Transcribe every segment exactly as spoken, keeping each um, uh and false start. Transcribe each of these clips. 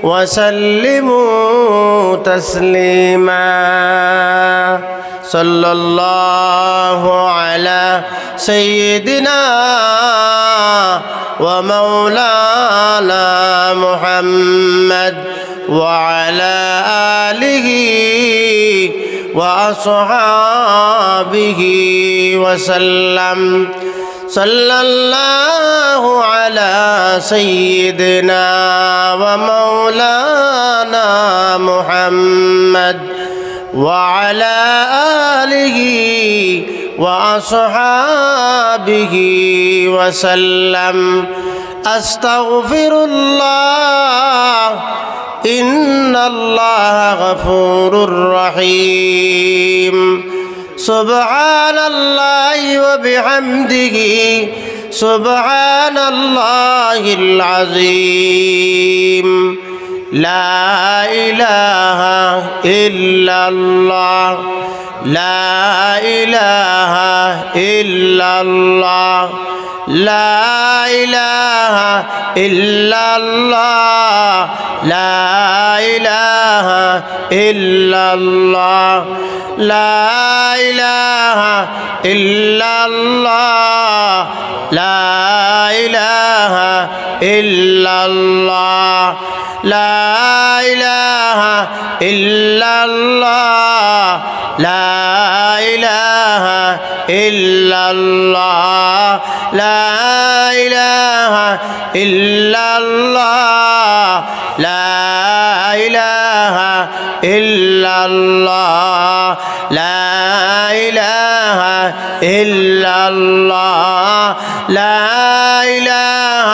وسلموا تسليما. صلى الله على سيدنا ومولانا محمد وعلى آله وأصحابه وسلم. صلى الله على سيدنا ومولانا محمد وعلى آله وأصحابه وسلم. أستغفر الله، إن الله غفور رحيم. سبحان الله وبحمده، سبحان الله العظيم. لا إله إلا الله، لا إله إلا الله، لا إله إلا الله، لا إله إلا الله، لا إله إلا الله، لا إله إلا الله، لا إله إلا الله، لا إله إلا الله، لا إله إلا الله، لا إله إلا الله، لا إله إلا الله، لا إله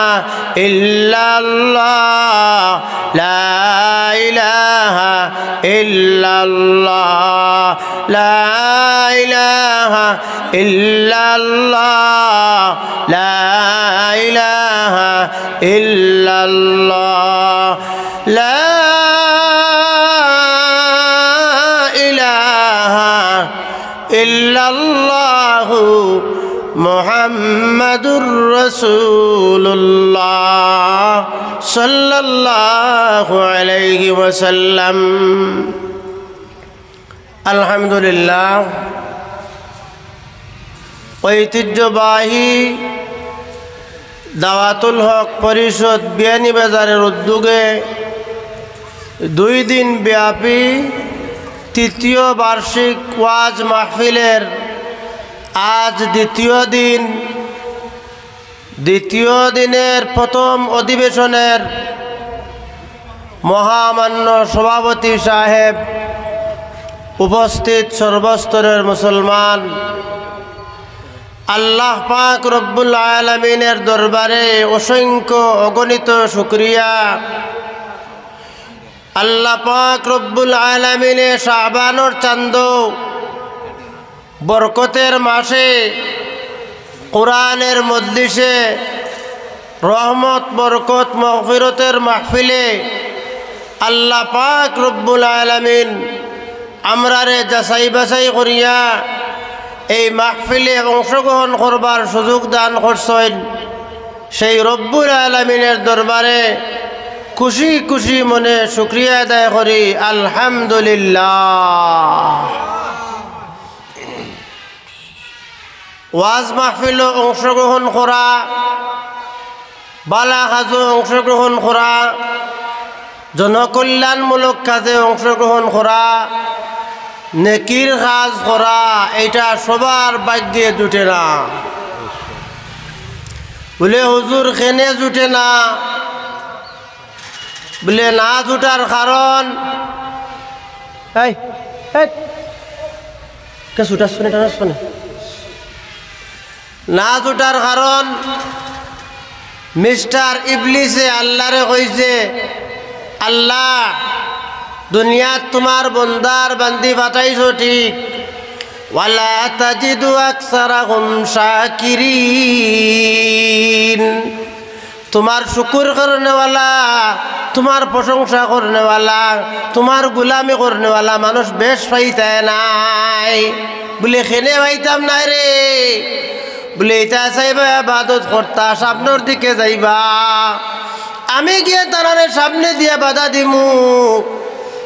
إلا الله، لا إله إلا الله، لا إله إلا الله، لا إله إلا الله، لا إله إلا الله محمد رسول الله صلى الله عليه وسلم. আলহামদুলিল্লাহ, ঐতিহ্যবাহী দাওয়াতুল হক পরিষদ বিয়ানীবাজারের উদ্যোগে দুই দিন ব্যাপী তৃতীয় বার্ষিক ওয়াজ মাহফিলের আজ দ্বিতীয় দিন, দ্বিতীয় দিনের প্রথম অধিবেশনের মহামান্য সভাপতি সাহেব, উপস্থিত সর্বস্তরের মুসলমান, আল্লাহ পাক রব্বুল আলামিনের দরবারে অসংখ্য অগণিত শুকরিয়া। আল্লাহ পাক রব্বুল আলামিনে শাবানর চান্দ, বরকতের মাসে, কোরআনের মজলিসে, রহমত, বরকত, মাগফিরতের মাহফিলে আল্লাহ পাক রব্বুল আলামিন আমরারে যাচাই বাছাই করিয়া এই মাহফিলে অংশগ্রহণ করবার সুযোগ দান করছইন। সেই রব্বুল আলামিনের দরবারে খুশি খুশি মনে শুকরিয়া আদায় করি, আলহামদুলিল্লাহ। ওয়াজ মাহফিলো অংশগ্রহণ করা, বালা কাজো অংশগ্রহণ করা, জনকল্যাণমূলক কাজে অংশগ্রহণ করা, নেকির কাজ করা, এইটা সবার ভাগ্যে জুটে না। বুলে, "হুজুর, কেনে জুটে না?" বুলে, না জুটার কারণ, এই, এই, কে ছুটাস ফোনে, টানাস ফোনে? না জুটার কারণ, মিস্টার ইবলিসে আল্লাহরে কইছে, "আল্লাহ, দুনিয়াত তুমার বন্দার বান্দি পাঠাইছো ঠিক, ওয়ালা তাজিদু আকসারাহুম শাকিরিন।" তুমার শুকুর করনেওয়ালা, তুমার প্রশংসা করনেওয়ালা, তুমার গুলামি করনেওয়ালা মানুষ বেশ পাইতায় নায়। বুলে, কেনে পাইতাম নায় রে? বুলে, ইতা চাইবা ইবাদত করতা, সামনর দিকে যাইবা। আমি গিয়া তারারে সামনে দিয়া বাধা দিমু,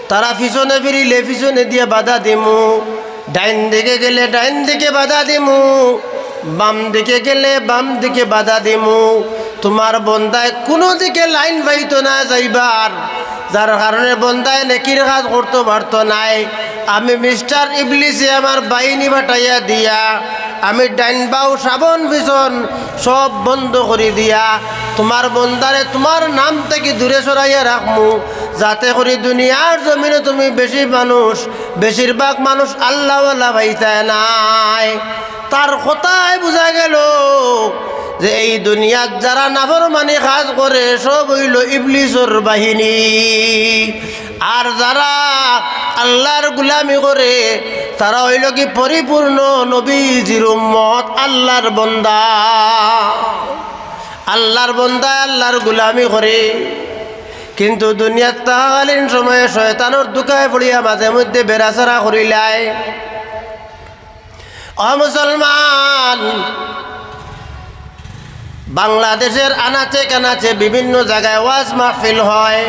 তারা পিছনে ফিরিলে পিছনে দিয়া বাধা দিমু, ডাইন দিকে গেলে ডাইন দিকে বাধা দিমু, বাম দিকে গেলে বাম দিকে বাধা দিমু। তুমার বন্দায় কুনু দিকে লাইন পাইতো না যাইবার, যার কারণে বন্দায় নেকির কাজ করতো পারতো নায়। আমি মিস্টার ইবলিসে আমার বাহিনী পাঠাইয়া দিয়া আমি ডাইন বাউ সামন পিছন সব বন্ধ করি দিয়া তুমার বন্দারে তুমার নাম থাকি দূরে সরাইয়া রাখমু, যাতে করি দুনিয়ার জমিনো তুমি বেশি মানুষ, বেশিরভাগ মানুষ আল্লাহওয়ালা পাইতায় নায়। তার কথায় বুঝা গেল যে এই দুনিয়াত যারা নাফরমানি কাজ করে সব অইলো ইবলিসর বাহিনী, আর যারা আল্লাহর গুলামি করে তারা অইলো কি পরিপূর্ণ নবীজির উম্মত, আল্লাহর বন্দা। আল্লাহর বন্দা আল্লাহর গুলামি করে, কিন্তু দুনিয়াত থাকাকালীন সময়ে শয়তানর ধুকায় পড়িয়া মাঝে মধ্যে বেড়াছেড়া করিলায়। ও মুসলমান, বাংলাদেশর আনাচে কানাচে বিভিন্ন জাগায় ওয়াজ মাহফিল হয়,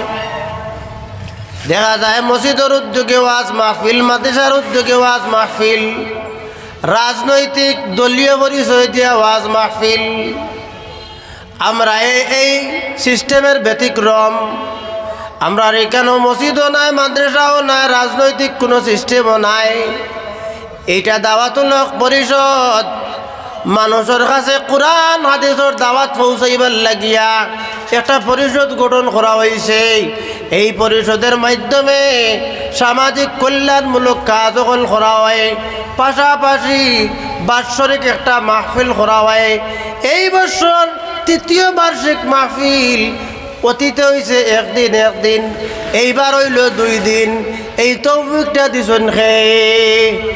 দেখা যায় মসজিদর উদ্যোগে ওয়াজ মাহফিল, মাদ্রাসার উদ্যোগে ওয়াজ মাহফিল, রাজনৈতিক দলীয় পরিচয় দিয়া ওয়াজ মাহফিল। আমরা এই, এই সিস্টেমের ব্যতিক্রম। আমরার ইকানো মসজিদও নাই, মাদ্রাসাও নাই, রাজনৈতিক কুনু সিস্টেমও নাই। এইটা দাওয়াতুল হক পরিষদ, মানুষর কাছে কোরআন হাদিসর দাওয়াত পৌঁছাইবার লাগিয়া একটা পরিষদ গঠন করা অইছে। এই পরিষদর মাধ্যমে সামাজিক কল্যাণমূলক কাজ অকল করা অয়, পাশাপাশি বাৎসরিক একটা মাহফিল করা অয়। এই বছর তৃতীয় বার্ষিক মাহফিল। অতীতে অইছে একদিন, একদিন, এইবার অইলো দুই দিন। এই তৌফিকটা দিছইন কে?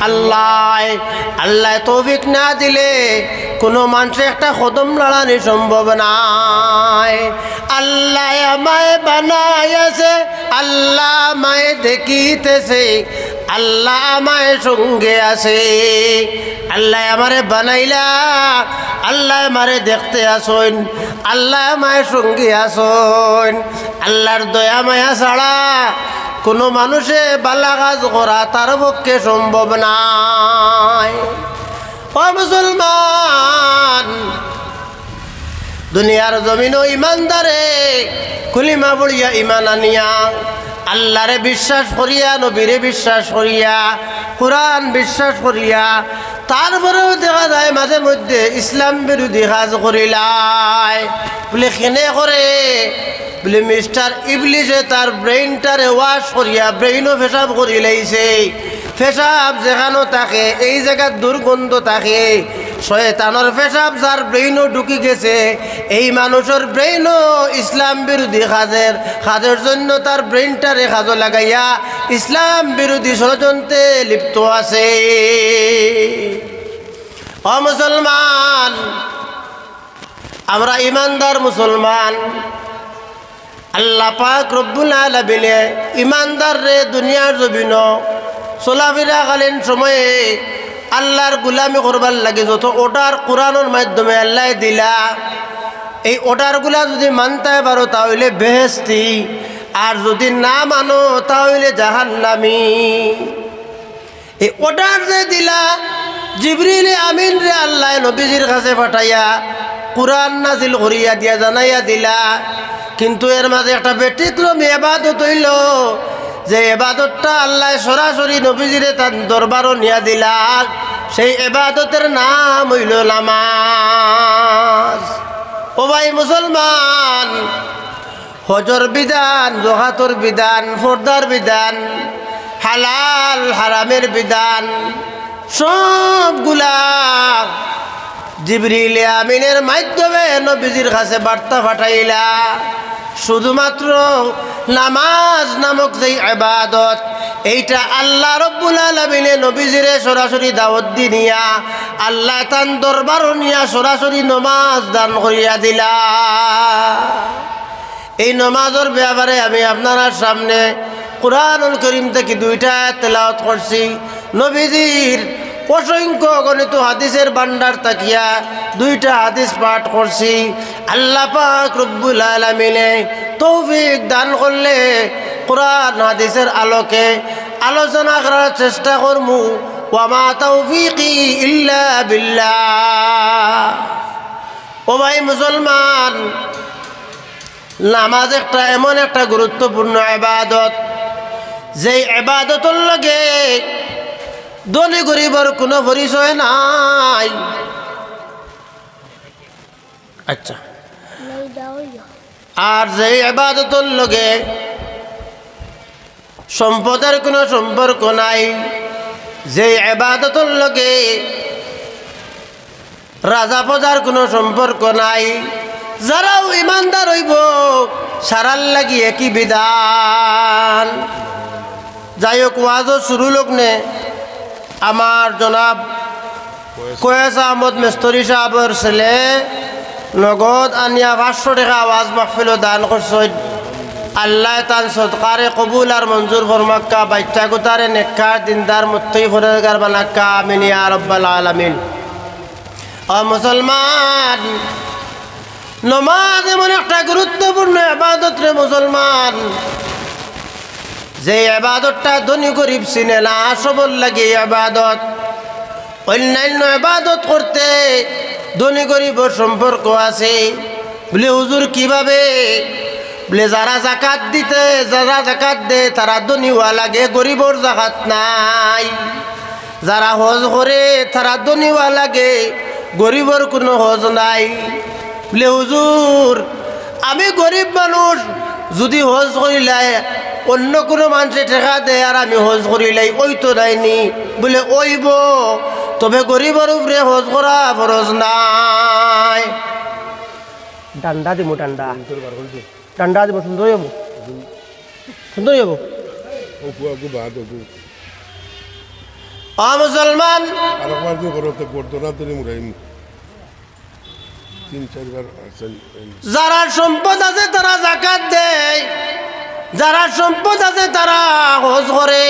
আল্লায়। আল্লায় তৌফিক না দিলে কুনু মানষে একটা কদম লাড়ানি সম্ভব নায়। আল্লায় আমায় বানাইছে, আল্লাহ আমায় দেখিতেছে, আল্লাহ আমায় সঙ্গে আছে। আল্লায় আমারে বানাইলা, আল্লায় আমারে দেখতে আছইন, আল্লায় আমায় সঙ্গে আছইন। আল্লার দয়া মায়া ছাড়া কুনু মানুষে বালা কাজ করা তার পক্ষে সম্ভব নায়। ও মুসলমান, দুনিয়ার জমিনো ইমানদারে কলিমা পড়িয়া ইমান আনিয়া, আল্লারে বিশ্বাস করিয়া, নবীরে বিশ্বাস করিয়া, কোরআন বিশ্বাস করিয়া, তারপরেও দেখা যায় মাঝে মধ্যে ইসলাম বিরোধী কাজ করিলায়। বুলে, কেনে করে? বুলে, মিস্টার ইবলিসে তার ব্রেইনটারে ওয়াশ করিয়া ব্রেইনো পেশাব করিলাইছে। পেশাব যেখানো থাকে, এই জাগাত দুর্গন্ধ থাকে, শয়তানর পেশাব যার ব্রেইনো ঢুকি গেছে, এই মানুষর ব্রেইনো ইসলাম বিরোধী কাজের, কাজের জন্য তার ব্রেইনটারে কাজো লাগাইয়া ইসলাম বিরোধী ষড়যন্ত্রে লিপ্ত আছে। ও মুসলমান, আমরা ইমানদার মুসলমান, আল্লাহ পাক রব্বুল আলামিনে ইমানদাররে দুনিয়ার জমিনো চলাফিরাকালীন সময়ে আল্লার গুলামি করবার লাগি যত অর্ডার কোরআনর মাধ্যমে আল্লায় দিলা, এই অর্ডারগুলা যুদি মানতায় পারো তা অইলে বেহেশতি, আর যুদি না মানো তা অইলে জাহান্নামী। এই অর্ডার যে দিলা, জিবরিল আমিনরে আল্লায় নবীজির কাছে পাঠাইয়া কোরআন নাজিল করিয়া দিয়া জানাইয়া দিলা। কিন্তু এর মাঝে একটা ব্যতিক্রমী এবাদত অইলো, যে এবাদতটা আল্লায় সরাসরি নবীজিরে তান দরবারো নিয়া দিলা, সেই এবাদতর নাম অইলো নামাজ। ও ভাই মুসলমান, হজর বিধান, জকাতর বিধান, পর্দার বিধান, হালাল হারামের বিধান, সবগুলা জিবরিল আমিনের মাধ্যমে নবীজির কাছে বার্তা পাঠাইলা। শুধুমাত্র নামাজ নামক যেই ইবাদত, এইটা আল্লাহ রব্বুল আলামিনে নবীজিরে সরাসরি দাওয়াত দি নিয়া আল্লায় তান দরবারো নিয়া সরাসরি নমাজ দান করিয়া দিলা। এই নমাজর ব্যাপারে আমি আপনারার সামনে কোরআনুল করিম থাকি দুইটা আয়াত তেলাওয়াত করছি। নবীজির অসংখ্য অগণিত হাদিসের ভান্ডার থাকিয়া দুইটা হাদিস পাঠ করছি। আল্লাহ পাক রব্বুল আলামিনে তৌফিক দান করলে কোরআন হাদিসের আলোকে আলোচনা করার চেষ্টা করমু। ওয়ামা তৌফিকি ইল্লা বিল্লাহ। ও ভাই মুসলমান, নামাজ একটা এমন একটা গুরুত্বপূর্ণ ইবাদত, যেই ইবাদতর লগে ধনী গরিবর কোনো পরিচয় নাই। আচ্ছা, আর যেই ইবাদতর লগে সম্পদের কোনো সম্পর্ক নাই, যেই ইবাদতর লগে রাজা প্রজার কোনো সম্পর্ক নাই, যারাও ইমানদার অইবো, সারার লাগি একই বিধান। যাই হোক, ওয়াজর শুরু লগ্নে আমার জনাব কয়েস আহমদ মিস্তরি সাবর ছেলে নগদ আনিয়া পাঁচশো টেকা ওয়াজ মাহফিলো দান করছইন। আল্লায় তান সদকারে কবুল আর মঞ্জুর ফরমাক্কা, বাইচ্চা গুতারে নেককার দিনদার মুত্তাকি পরহেজগার বানাক্কা, আমিন ইয়া রাব্বাল আলামিন। ও মুসলমান, নমাজ এমন একটা গুরুত্বপূর্ণ ইবাদত রে মুসলমান, যে ইবাদতটা ধনী গরিব চিনে না, সবর লাগি ইবাদত। অন্যান্য ইবাদত করতে ধনী গরিবর সম্পর্ক আছে। বলে, "হুজুর, কিভাবে?" বলে, "যারা জাকাত দিতে, যারা জাকাত দে, তারা ধনী অওয়া লাগে, গরিবর জাকাত নাই। যারা হজ করে, তারা ধনী অওয়া লাগে, গরিবর কোনো হজ নাই।" বলে, "হুজুর, আমি গরিব মানুষ, যুদি হজ করিলাই, অন্য কোনো মানষে টেকা দেয় আর আমি হজ করিলাই, অইতো নায়নি?" বলে, "অইবো, তবে গরিবর উপরে হজ করা ফরজ নায়।" ডান্ডা দিমু, ডান্ডা। ডান্ডা দিমু, সুন্দর অইবো। সুন্দর অইবো। অ মুসলমান, আরেকবার যে করো, তো গর্দনা ধরে মুড়াইমু। তিন চারবার আছেন। যারার সম্পদ আছে তারা জাকাত দেয়, যারার সম্পদ আছে তারা হজ করে,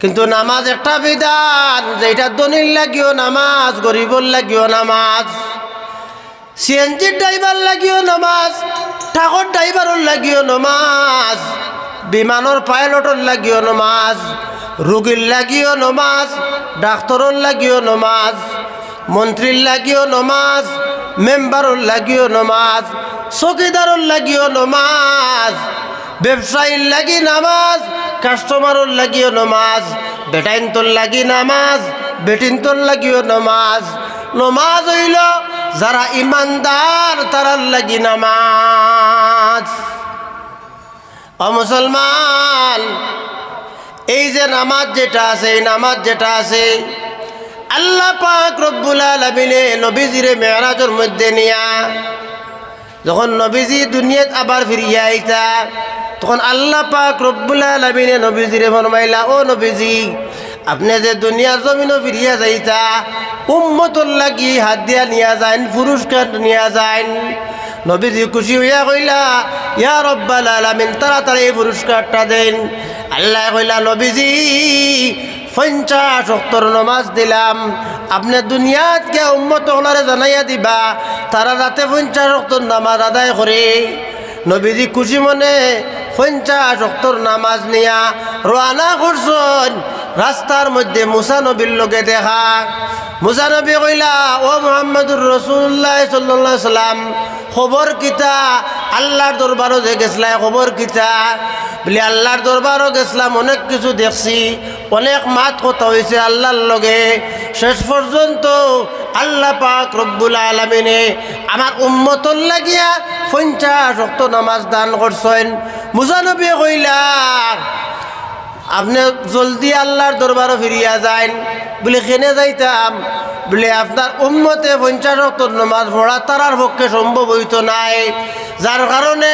কিন্তু নামাজ একটা বিধান, যেটা ধনীর লাগিও নামাজ, গরিবর লাগিও নামাজ, সিএনজির ড্রাইভার লাগিও নামাজ, ট্রাকর ড্রাইভারর লাগিও নামাজ, বিমানর পাইলটর লাগিও নামাজ, রুগীর লাগিও নামাজ, ডাক্তরর লাগিও নামাজ, মন্ত্রীর লাগিও নামাজ, মেম্বারর লাগিও নামাজ, চকিদারর লাগিও নামাজ, ব্যবসায়ীর লাগি নামাজ, কাস্টমারর লাগিও নামাজ, বেটাইন্তর লাগি নামাজ, বেটিন্তর লাগিও নামাজ। নামাজ অইলো যারা ইমানদার তারার লাগি নামাজ। ও মুসলমান, এই যে নামাজ যেটা আছে, এই নামাজ যেটা আছে, আল্লাহ পাক রব্বুল আলামিনে নবীজিরে মেরাজর মধ্যে নিয়া যখন নবীজি দুনিয়াত আবার ফিরিয়া আইতা, তখন আল্লাহ পাক রব্বুল আলামিনে নবীজিরে ফরমাইলা, "ও নবীজি, আপনে যে দুনিয়ার জমিনো ফিরিয়া যাইতা, উম্মতর লাগি হাদিয়া নিয়া যাইন, পুরস্কার নিয়া যাইন।" নবীজি খুশি অইয়া কইলা, "ইয়া রব্বাল আলামিন, তাড়াতাড়ি এই পুরস্কারটা দেইন।" আল্লায় কইলা, "নবীজি, পঞ্চাশ ওয়াক্তর নমাজ দিলাম, আপনে দুনিয়াত গিয়া উম্মত অকলরে জানাইয়া দিবা, তারা যাতে পঞ্চাশ ওয়াক্তর নমাজ আদায় করে।" নবীজি খুশি মনে পঞ্চাশ ওয়াক্তর নমাজ নিয়া রওয়ানা করছইন। রাস্তার মধ্যে মুসা নবীর লগে দেখা। মুসা নবী কইলা, "ও মুহাম্মাদুর রাসূলুল্লাহ সাল্লাল্লাহু আলাইহি ওয়াসাল্লাম, খবর কিতা? আল্লাহর দরবারো যে গেছলায়, খবর কিতা?" বলে, "আল্লাহর দরবারো গেছলাম, অনেক কিছু দেখছি, অনেক মাত কথা অইছে আল্লাহর লগে। শেষ পর্যন্ত আল্লাহ পাক রব্বুল আলামিনে আমার উম্মতর লাগিয়া পঞ্চাশ ওয়াক্ত নামাজ দান করছইন।" মুসা নবী কইলা, "আপনে জলদি আল্লাহর দরবারো ফিরিয়া যাইন।" বলে, "কেনে যাইতাম?" বলে, "আপনার উম্মতে পঞ্চাশ ওয়াক্ত নমাজ পড়া তারার পক্ষে সম্ভব অইতো নায়, যার কারণে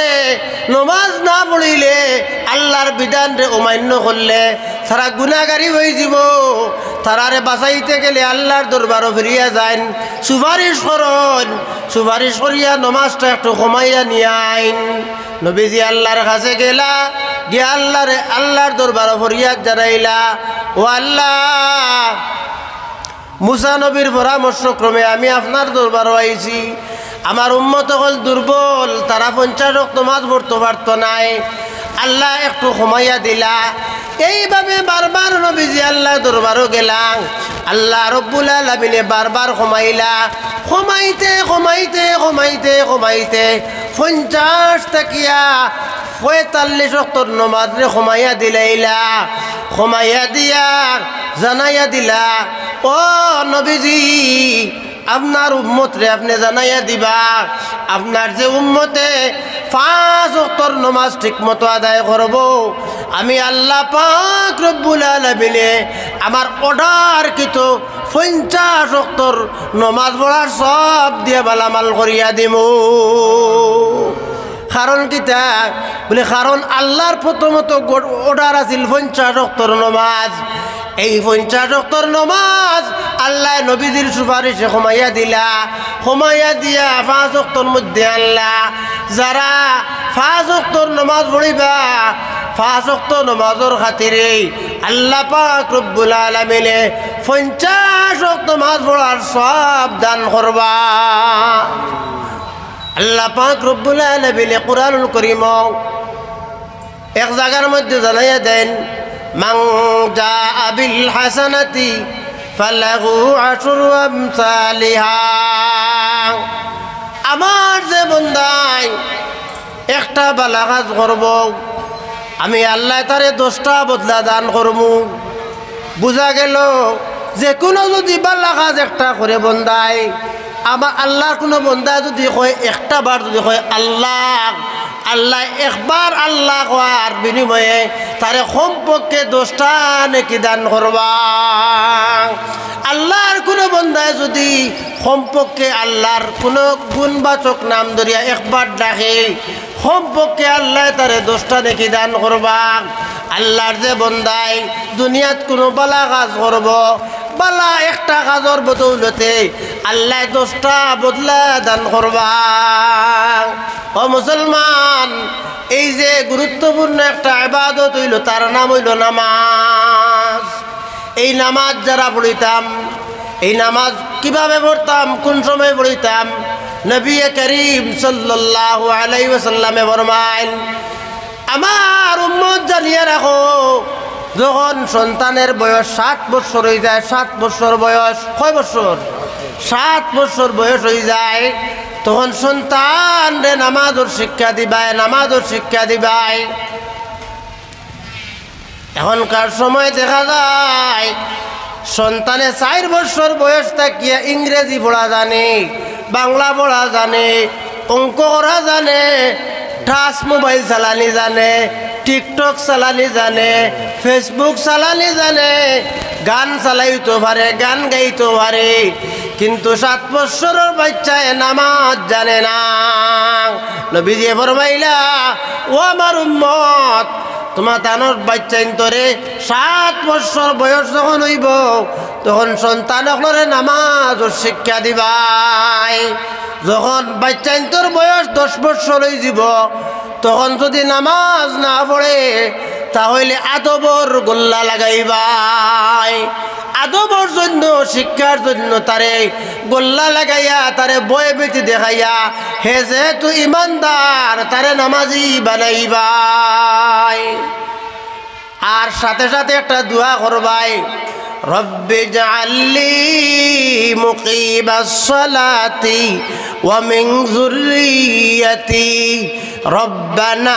নমাজ না পড়িলে, আল্লাহর বিধানরে অমান্য করলে তারা গুনাহগারি অইযিবো। তারারে বাঁচাইতে গেলে আল্লাহর দরবারো ফিরিয়া যাইন, সুপারিশ করইন, সুপারিশ করিয়া নমাজটা একটু কমাইয়া নিয়া আইন।" নবীজি আল্লাহর কাছে গেলা, গিয়া আল্লাহরে, আল্লাহর দরবারো ফরিয়াদ জানাইলা, "ও আল্লাহ, মুসা নবীর পরামর্শক্রমে আমি আপনার দরবারো আইছি, আমার উম্মত অকল দুর্বল, তারা পঞ্চাশ ওয়াক্ত নমাজ পড়তো পারতো নায়, আল্লায় একটু কমাইয়া দিলা। এইভাবে বারবার নবীজি আল্লার দরবারো গেলাম, আল্লা রব্বুল আলামিনে বারবার কমাইলা, কমাইতে কমাইতে কমাইতে কমাইতে পঞ্চাশ থাকিয়া পঁয়তাল্লিশ ওয়াক্তর নমাজরে কমাইয়া দিলাইলা। কমাইয়া দিয়া জানাইয়া দিলা, "ও নবীজি, আপনার উম্মতরে আপনে জানাইয়া দিবা, আপনার যে উম্মতে পাঁচ ওয়াক্তর নমাজ ঠিকমতো আদায় করবো, আমি আল্লা পাক রব্বুল আলামিনে আমার অর্ডারকৃত পঞ্চাশ ওয়াক্তর নমাজ পড়ার সওয়াব দিয়া মালামাল করিয়া দিমু।" কারণ কিতা? বলে, কারণ আল্লার প্রথমত গো-, অর্ডার আছিল পঞ্চাশ ওয়াক্তর নমাজ। এই পঞ্চাশ ওয়াক্তর নমাজ আল্লায় নবীজির সুপারিশে কমাইয়া দিলা, কমাইয়া দিয়া পাঁচ ওয়াক্তর মধ্যে আনলা। যারা পাঁচ ওয়াক্তর নমাজ পড়িবা, পাঁচ ওয়াক্ত নমাজর খাতিরে আল্লা পাক রব্বুল আলামিনে পঞ্চাশ ওয়াক্ত নমাজ পড়ার সওয়াব দান করবা। আল্লা পাক রব্বুল আলামিনে কুরআনুল করিমো এক জাগার মধ্যে জানাইয়া দেন, "মান জাআ বিল হাসানাতি ফালাহু আশরু আমসালিহা।" আমার যে বন্দায় একটা বালা কাজ করবো, আমি আল্লায় তারে দশটা বদলা দান করমু। বুঝা গেল, যে কুনু যুদি বালা কাজ একটা করে বন্দায়, আমার আল্লার কুনু বন্দায় যুদি কয়, একটা বার যুদি কয়, "আল্লা", আল্লায় একবার আল্লা কওয়ার বিনিময়ে তারে কমপক্ষে দশটা নেকি দান করবা। আল্লার কুনু বন্দায় যুদি কমপক্ষে আল্লার কুনু গুণবাচক নাম ধরিয়া একবার ডাকে, কমপক্ষে আল্লায় তারে দশটা নেকি দান করবা। আল্লার যে বন্দায় দুনিয়াত কুনু বালা কাজ করবো, বালা একটা কাজর বদৌলতে আল্লায় দশটা বদলা দান করবা। ও মুসলমান, এই যে গুরুত্বপূর্ণ একটা ইবাদত অইলো, তার নাম অইলো নামাজ। এই নামাজ যারা পড়িতাম, এই নামাজ কিভাবে পড়তাম, কুন সময় পড়িতাম? নবী করিম সাল্লাল্লাহু আলাইহি ওয়াসাল্লামে ফরমাইন, আমার উম্মত জানিয়া রাখো, যখন সন্তানের বয়স সাত বছর অইযায়, সাত বছর বয়স, কয় বছর? সাত বছর বয়স অইযায়, তখন সন্তানরে নামাজর শিক্ষা দিবায়, নামাজর শিক্ষা দিবায়। এখনকার সময় দেখা যায়, সন্তানে চাইর বছর বয়স থাকিয়া ইংরেজি পড়া জানে, বাংলা পড়া জানে, অঙ্ক করা জানে, touch mobile চালানি জানে, TikTok চালানি জানে, Facebook চালানি জানে, গান চালাইতো পারে, গান গাইতো পারে, কিন্তু সাত বছরর বাইচ্চায় নামাজ জানে না। নবীজিয়ে ফরমাইলা, "ও আমার উম্মত, তুমার তানর বাইচ্চাইন্তরে সাত বছর বয়স যখন অইবো, তখন সন্তান অকলরে নামাজর শিক্ষা দিবায়। যখন বাইচ্চাইন্তর বয়স দশ বছর অইযিবো, তখন যুদি নামাজ না পড়ে, তা অইলে আদবর গোল্লা লাগাইবায়। আদবর জন্য, শিক্ষার জন্য তারে গোল্লা লাগাইয়া, তারে ভয়ভীতি দেখাইয়া, হে যেহেতু ইমানদার, তারে নামাজি বানাইবায়।" আর সাথে সাথে একটা দোয়া করবায়, "রব্বিজআলনি মুকিমাস সালাতি ওয়া মিন যুররিয়াতি, রব্বানা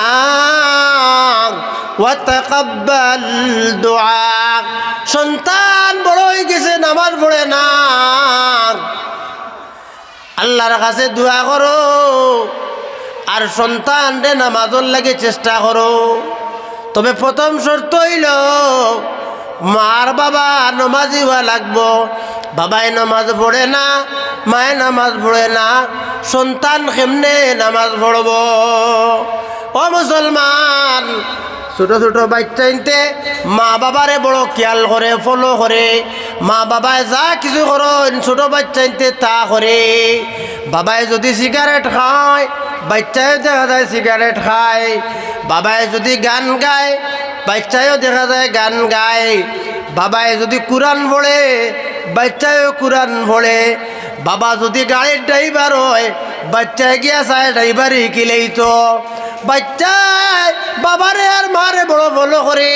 ওয়া তাকাব্বাল দুআ।" সন্তান বড় অইগেছে, নামাজ পড়ে না, আল্লার কাছে দোয়া করো, আর সন্তানরে নামাজর লাগি চেষ্টা করো। তবে প্রথম শর্ত অইলো, মার বাবা নমাজি অওয়া লাগবো। বাবায় নামাজ পড়ে না, মায়ে নামাজ পড়ে না, সন্তান কেমনে নামাজ পড়বো? ও মুসলমান, ছোট ছোট বাইচ্চাইন্তে মা বাবারে বড় খিয়াল করে, follow করে। মা বাবায় যা কিছু করইন, ছোট বাইচ্চাইন্তে তা করে। বাবায় যুদি সিগারেট খায়, বাইচ্চায়ও দেখা যায় সিগারেট খায়। বাবায় যুদি গান গায়, বাইচ্চায়ও দেখা যায় গান গায়। বাবায় যুদি কুরআন পড়ে, বাইচ্চায়ও কুরআন পড়ে। বাবা যুদি গাড়ির ড্রাইভার অয়, বাচ্চায় গিয়া চায় ড্রাইভারি কিলাইতো। বাচ্চায় বাবারে আর মারে বড় ফলো করে।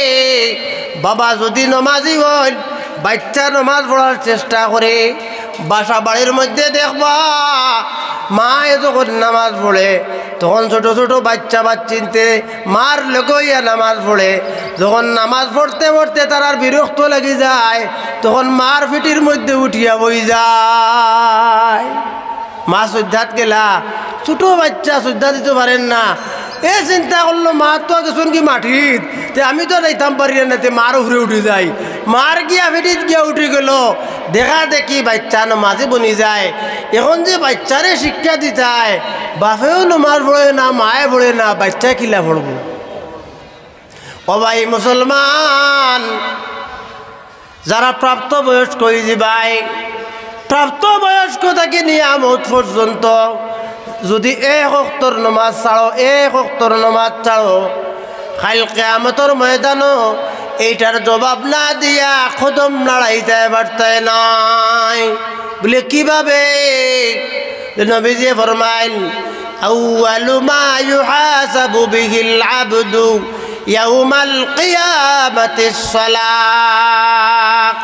বাবা যুদি নমাজি অইন, বাচ্চা নমাজ পড়ার চেষ্টা করে। বাসা বাড়ির মধ্যে দেখবা, মায়ে যখন নামাজ পড়ে, তখন ছোট ছোট বাচ্চা বাচ্চিন্তে মার লগে অইয়া নামাজ পড়ে। যখন নামাজ পড়তে পড়তে তারার বিরক্ত লাগি যায়, তখন মার পিঠির মধ্যে উঠিয়া বই যায়। মা সইজ্জাত গেলা, ছোট বাচ্চা সইজ্জা দিতো পারের না। এ চিন্তা করলো, মা তো গেছইন গি মাটিত, তে আমি তো যাইতাম পারিয়ার না, তে মার উপরে উঠি যাই। মার গিয়া পিঠিত গিয়া উঠি গেলো, দেখা দেখি বাচ্চা নমাজি বনি যায়। এখন যে বাচ্চারে শিক্ষা দিতায়, বাপেও নমাজ পড়ে না, মায়ে পড়ে না, বাচ্চায় কিলা পড়বো? ও ভাই মুসলমান, যারা প্রাপ্তবয়স্ক অইযিবায়, প্রাপ্তবয়স্ক থাকি নিয়া মউত পর্যন্ত যুদি এক ওয়াক্তর নমাজ ছাড়ো, এক ওয়াক্তর নমাজ ছাড়ো, কাইল কিয়ামতর ময়দানো এইটার জবাব না দিয়া কদম নাড়াইতায় পারতায় নায়। বলে, কিভাবে? নবীজি ফরমাইন, "আউয়ালু মা ইউহাসাবু বিহিল আবদু ইয়াউমাল কিয়ামাতিস সালাহ।"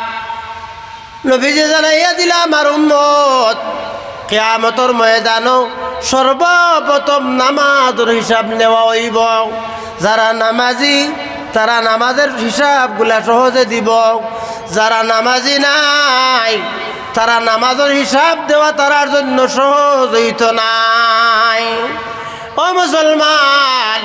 নবীজি জানাইয়া দিলা, আমার উম্মত, কিয়ামতর ময়দানো সর্বপ্রথম নামাজর হিসাব নেওয়া অইবো। যারা নামাজি, তারা নামাজর হিসাবগুলা সহজে দিবো। যারা নামাজি নায়, তারা নামাজর হিসাব দেওয়া তারার জন্য সহজ অইতো নায়। ও মুসলমান,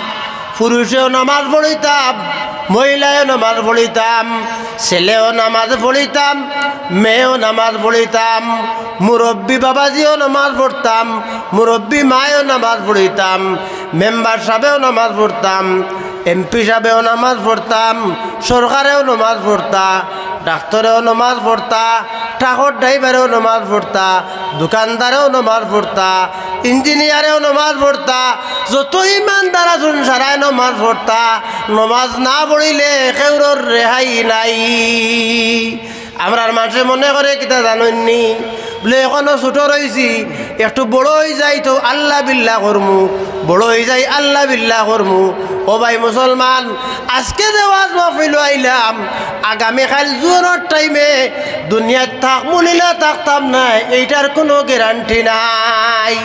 পুরুষেও নামাজ পড়িতাম, মহিলায়ও নামাজ পড়িতাম, ছেলেও নামাজ পড়িতাম, মেয়েও নামাজ পড়িতাম, মুরব্বি বাবাজিও নামাজ পড়তাম, মুরব্বি মায়ও নামাজ পড়িতাম, মেম্বার সাহেবেও নামাজ পড়তাম, এমপি সাহেবেও নামাজ পড়তাম, সরকারেও নামাজ পড়তা, ডাক্তারেও নামাজ পড়তা, ট্রাকর ড্রাইভারেও নামাজ পড়তা, দোকানদারেও নামাজ পড়তা, ইঞ্জিনিয়ারেও নামাজ পড়তা, যত ইমানদার আছইন সারায় নামাজ পড়তা। নামাজ না পড়িলে কেউরর রেহাই নাই। আমরার মানষে মনে করে কিতা জানইননি, বলে, এখনো ছোট রইছি, একটু বড় অইযাই তো আল্লাহ বিল্লাহ করমু, বড় অইযাই আল্লাহ বিল্লাহ করমু। ও ভাই মুসলমান, আজকে যে ওয়াজ মাহফিলো আইলাম, আগামী কাইল জুয়ানোর টাইমে দুনিয়াত থাকমু নি না থাকতাম নায়, এইটার কুনু গ্যারান্টি নাই।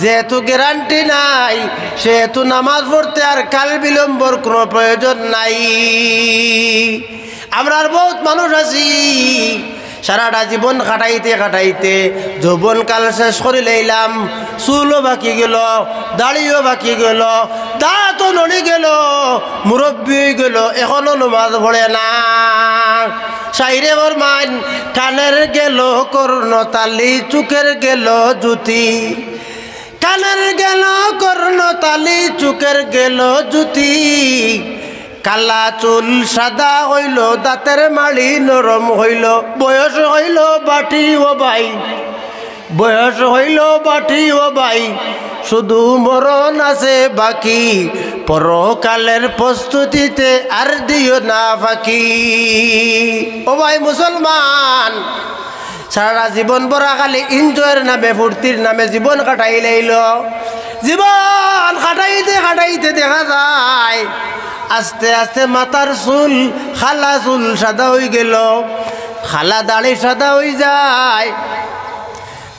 যেহেতু গ্যারান্টি নাই, সেহেতু নামাজ পড়তে আর কাল বিলম্বর কুনু প্রয়োজন নাই। আমরার বউত মানুষ আছি, সারাটা জীবন কাটাইতে কাটাইতে যৌবনকাল শেষ করিলাইলাম, চুলও পাকি গেলো, দাড়িও পাকি গেলো, দাঁতও নড়ি গেলো, মুরব্বি অইগেলো, এখনো নমাজ পড়ে না। শাইরে ফরমাইন, কানের গেলো কর্ণতালি, চুকের গেলো জুতি। কানের গেলো কর্ণতালি, চুকের গেলো জুতি। কালা চুল সাদা অইলো, দাঁতের মাড়ি নরম অইলো, বয়স অইলো বাটি ও ভাই, বয়স অইলো বাটি ও ভাই, শুধু মরণ আছে বাকি, পরকালের প্রস্তুতিতে আর দিও না ফাঁকি। ও ভাই মুসলমান, সারা জীবন ভরা খালি এনজয়র নামে, ফুর্তির নামে জীবন কাটাইলাইলো। জীবন কাটাইতে কাটাইতে দেখা যায় আস্তে আস্তে মাথার চুল, কালা চুল সাদা অইগেলো, কালা দাড়ি সাদা অইযায়।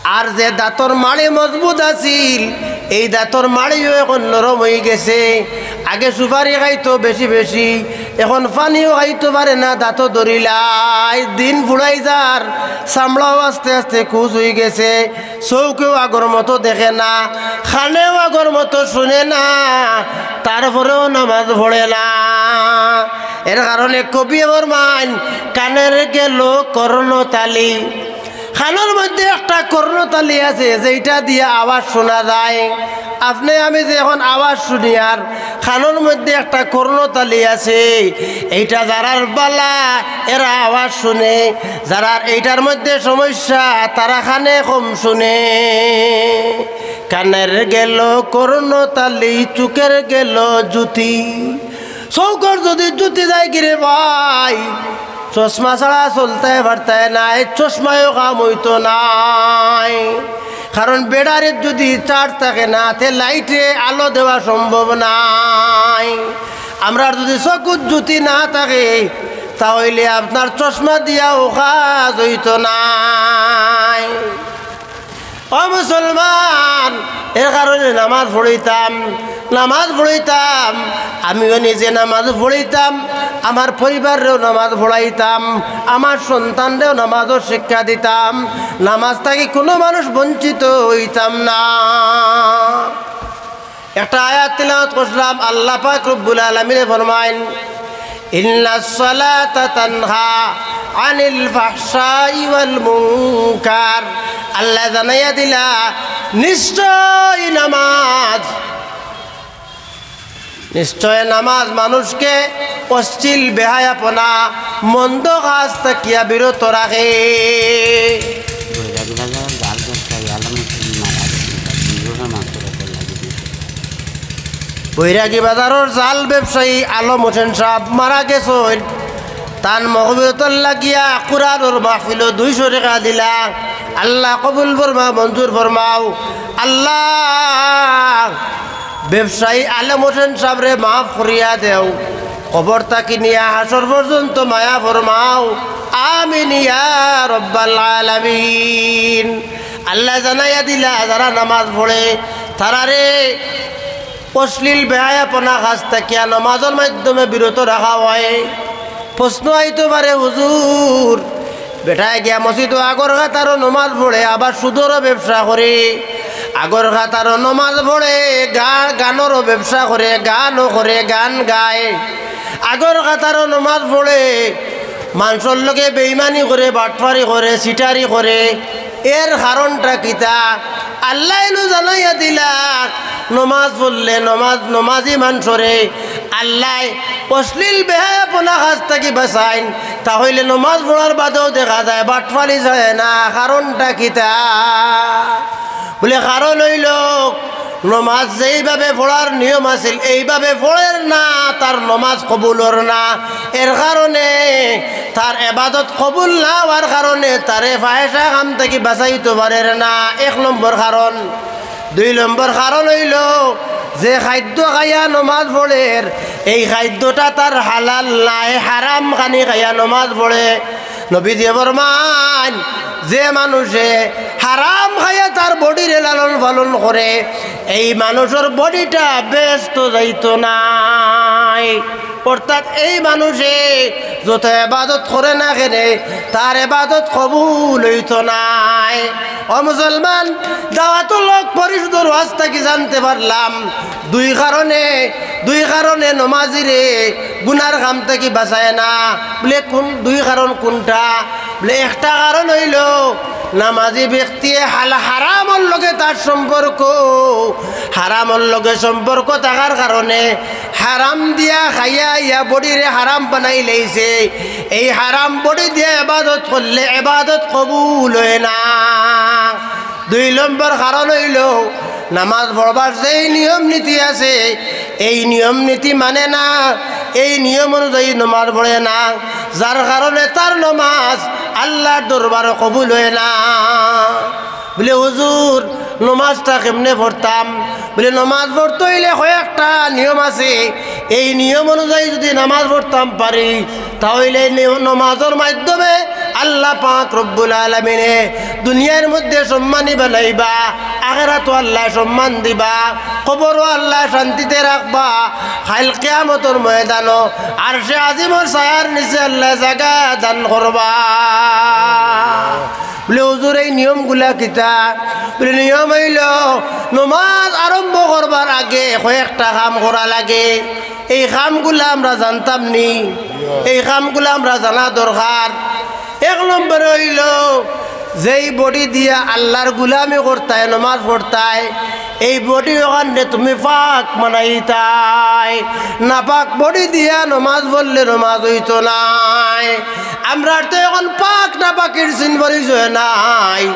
আর যে দাঁতর মাড়ি মজবুত আছিল, এই দাঁতর মাড়িও এখন নরম অইগেছে। আগে সুপারি খাইতো বেশি বেশি, এখন পানিও খাইতো পারে না, দাঁতো ধরিলায়। দিন ফুরাই যার, চামড়াও আস্তে আস্তে কুচ অইগেছে, চউখেও আগর মতো দেখে না, কানেও আগর মতো শুনে না, তারপরেও নামাজ পড়ে না। এর কারণে কবিয়ে ফরমাইন, কানের গেলো কর্ণতালি। কানর মধ্যে একটা কর্ণতালি আছে, যেইটা দিয়া আওয়াজ শুনা যায়। আপনে আমি যে এখন আওয়াজ শুনিয়ার, কানর মধ্যে একটা কর্ণতালি আছে, এইটা যারার বালা, এরা আওয়াজ শুনে, যারার এইটার মধ্যে সমস্যা, তারা কানে কম শুনে। কানের গেলো কর্ণতালি, চুকের গেলো জুতি। চউখর যুদি জুতি যায়গি রে ভাই, চশমা ছাড়া চলতায় পারতায় নায়, চশমায়ও কাম অইতো নায়। কারণ ব্যাটারিত যুদি চার্জ থাকে না, তে লাইটে আলো দেওয়া সম্ভব নায়। আমরার যুদি চকুত জ্যোতি না থাকে, তা অইলে আপনার চশমা দিয়াও কাজ অইতো নায়। ও মুসলমান, এর কারণে নামাজ পড়িতাম, নামাজ পড়িতাম, আমিও নিজে নামাজ পড়িতাম, আমার পরিবাররেও নামাজ পড়াইতাম, আমার সন্তানরেও নামাজর শিক্ষা দিতাম। নামাজ থাকি কুনু মানুষ বঞ্চিত অইতাম না। একটা আয়াত তিলাওয়াত করছিলাম, আল্লাহ পাক রব্বুল আলামিনে ফরমাইন, "ইন্নাস সালাতা তানহা আনিল ফাহশাই ওয়াল মুনকার।" আল্লায় জানাইয়া দিলা, নিশ্চয় নামাজ, নিশ্চয় নামাজ মানুষকে অশ্লীল বেহায়াপনা, মন্দ কাজ থাকিয়া বিরত রাখে। বৈরাগী বাজারর জাল ব্যবসায়ী আলম হোসেন মারা গেছেন, তার দুই বছর মাত্র বেতন লাগে দিয়েছে। বৈরাগী বাজারর জাল ব্যবসায়ী আলম হোসেন সাহেব মারা গেছইন। তান মগফিরতর লাগিয়া কুরআনর মাহফিলো দুইশো টেকা দিলা। আল্লাহ কবুল ফরমাও, মঞ্জুর ফরমাও। আল্লাহ, ব্যবসায়ী আলম হোসেন সাহেবরে মাফ করিয়া দেও, কবর থাকি নিয়া হাশর পর্যন্ত মায়া ফরমাও। আমিন ইয়া রব্বাল আলামিন। আল্লায় জানাইয়া দিলা, যারা নামাজ পড়ে, তারারে অশ্লীল বেহায়াপনা কাজ থাকিয়া নামাজর মাধ্যমে বিরত রাখা অয়। প্রশ্ন আইতো পারে, "হুজুর, বেটায় গিয়া মসজিদো আগর কাতারো নামাজ পড়ে, আবার সুদরও ব্যবসা করে, আগর কাতারো নামাজ পড়ে, গা-, গানরও ব্যবসা করে, গানও করে, গান গায়, আগর কাতারো নামাজ পড়ে, মানষর লগে বেইমানি করে, বাটপারি করে, চিটারি করে, এর কারণটা কিতা?" আল্লায় নু জানাইয়া দিলা, নমাজ পড়লে নমাজ, নমাজি মানষরে আল্লায় অশ্লীল বেহায়াপনা কাজ থাকি বাঁচাইন। তা অইলে নমাজ পড়ার বাদেও দেখা যায় বাটপারি যায় না, কারণটা কিতা? বুলে, কারণ অইলো, নমাজ যেইভাবে পড়ার নিয়ম আছিল, এইভাবে পড়ের না, তার নমাজ কবুল অর না। এর কারণে তার এবাদত কবুল না অওয়ার কারণে তারে ফাহেশা কাম থাকি বাঁচাইতো পারের না। এক নম্বর কারণ। দুই নম্বর কারণ অইলো, যে খাদ্য খাইয়া নমাজ পড়ের, এই খাদ্যটা তার হালাল নায়, হারাম খানি খাইয়া নমাজ পড়ে। নবীজিয়ে ফরমাইন, যে মানুষে হারাম খাইয়া তার বডিরে লালন পালন করে, এই মানুষর বডিটা বেহেস্তো যাইতো নায়। অর্থাৎ এই মানুষে যত এবাদত করে না কেনে, তার এবাদত কবুল অইতো নায়। ও মুসলমান, দাওয়াতুল হক পরিষদর ওয়াজ থাকি জানতে পারলাম, দুই কারণে, দুই কারণে নমাজিরে গুনার কাম থাকি বাঁচায় না। বুলে, কোন দুই কারণ কোনটা? বুলে, একটা কারণ অইলো, নামাজি ব্যক্তিয়ে হাল-, হারামর লগে তার সম্পর্ক, হারামর লগে সম্পর্ক থাকার কারণে হারাম দিয়া খাইয়া ইয়া বডিরে হারাম বানাইলাইছে। এই হারাম বডি দিয়া এবাদত করলে এবাদত কবুল অয় না। দুই নম্বর কারণ অইলো, নামাজ পড়বার যেই নিয়ম নীতি আছে, এই নিয়ম নীতি মানে না, এই নিয়ম অনুযায়ী নামাজ পড়ে না, যার কারণে তার নামাজ আল্লার দরবারো কবুল অয় না। বুলে, "হুজুর, নামাজটা কেমনে পড়তাম?" বুলে, "নামাজ পড়তে অইলে কয়েকটা নিয়ম আছে, এই নিয়ম অনুযায়ী যুদি নামাজ পড়তাম পারি, তা অইলে নি-, নামাজর মাধ্যমে আল্লাহ পাক রব্বুল আলামিনে দুনিয়ার মধ্যে সম্মানী বানাইবা, আখেরাতো আল্লায় সম্মান দিবা, কবরো আল্লায় শান্তিতে রাখবা, কাইল কিয়ামতর ময়দানো আরশে আজিমর ছায়ার নিচে আল্লায় জাগা দান করবা।" বুলে, "হুজুর, এই নিয়মগুলা কিতা?" বুলে, "নিয়ম অইলো, নমাজ আরম্ভ করবার আগে কয়েকটা কাম করা লাগে। এই কামগুলা আমরা জানতাম নি, এই কামগুলা আমরা জানা দরকার।" এক নম্বরে অইলো, যেই বডি দিয়া আল্লার গুলামি করতায়, নমাজ পড়তায়, এই বডি অখানরে তুমি পাক বানাইতায়। নাপাক বডি দিয়া নমাজ পড়লে নমাজ অইতো নায়। আমরার তো অখন পাক নাপাকির চিন পরিচয় নাই।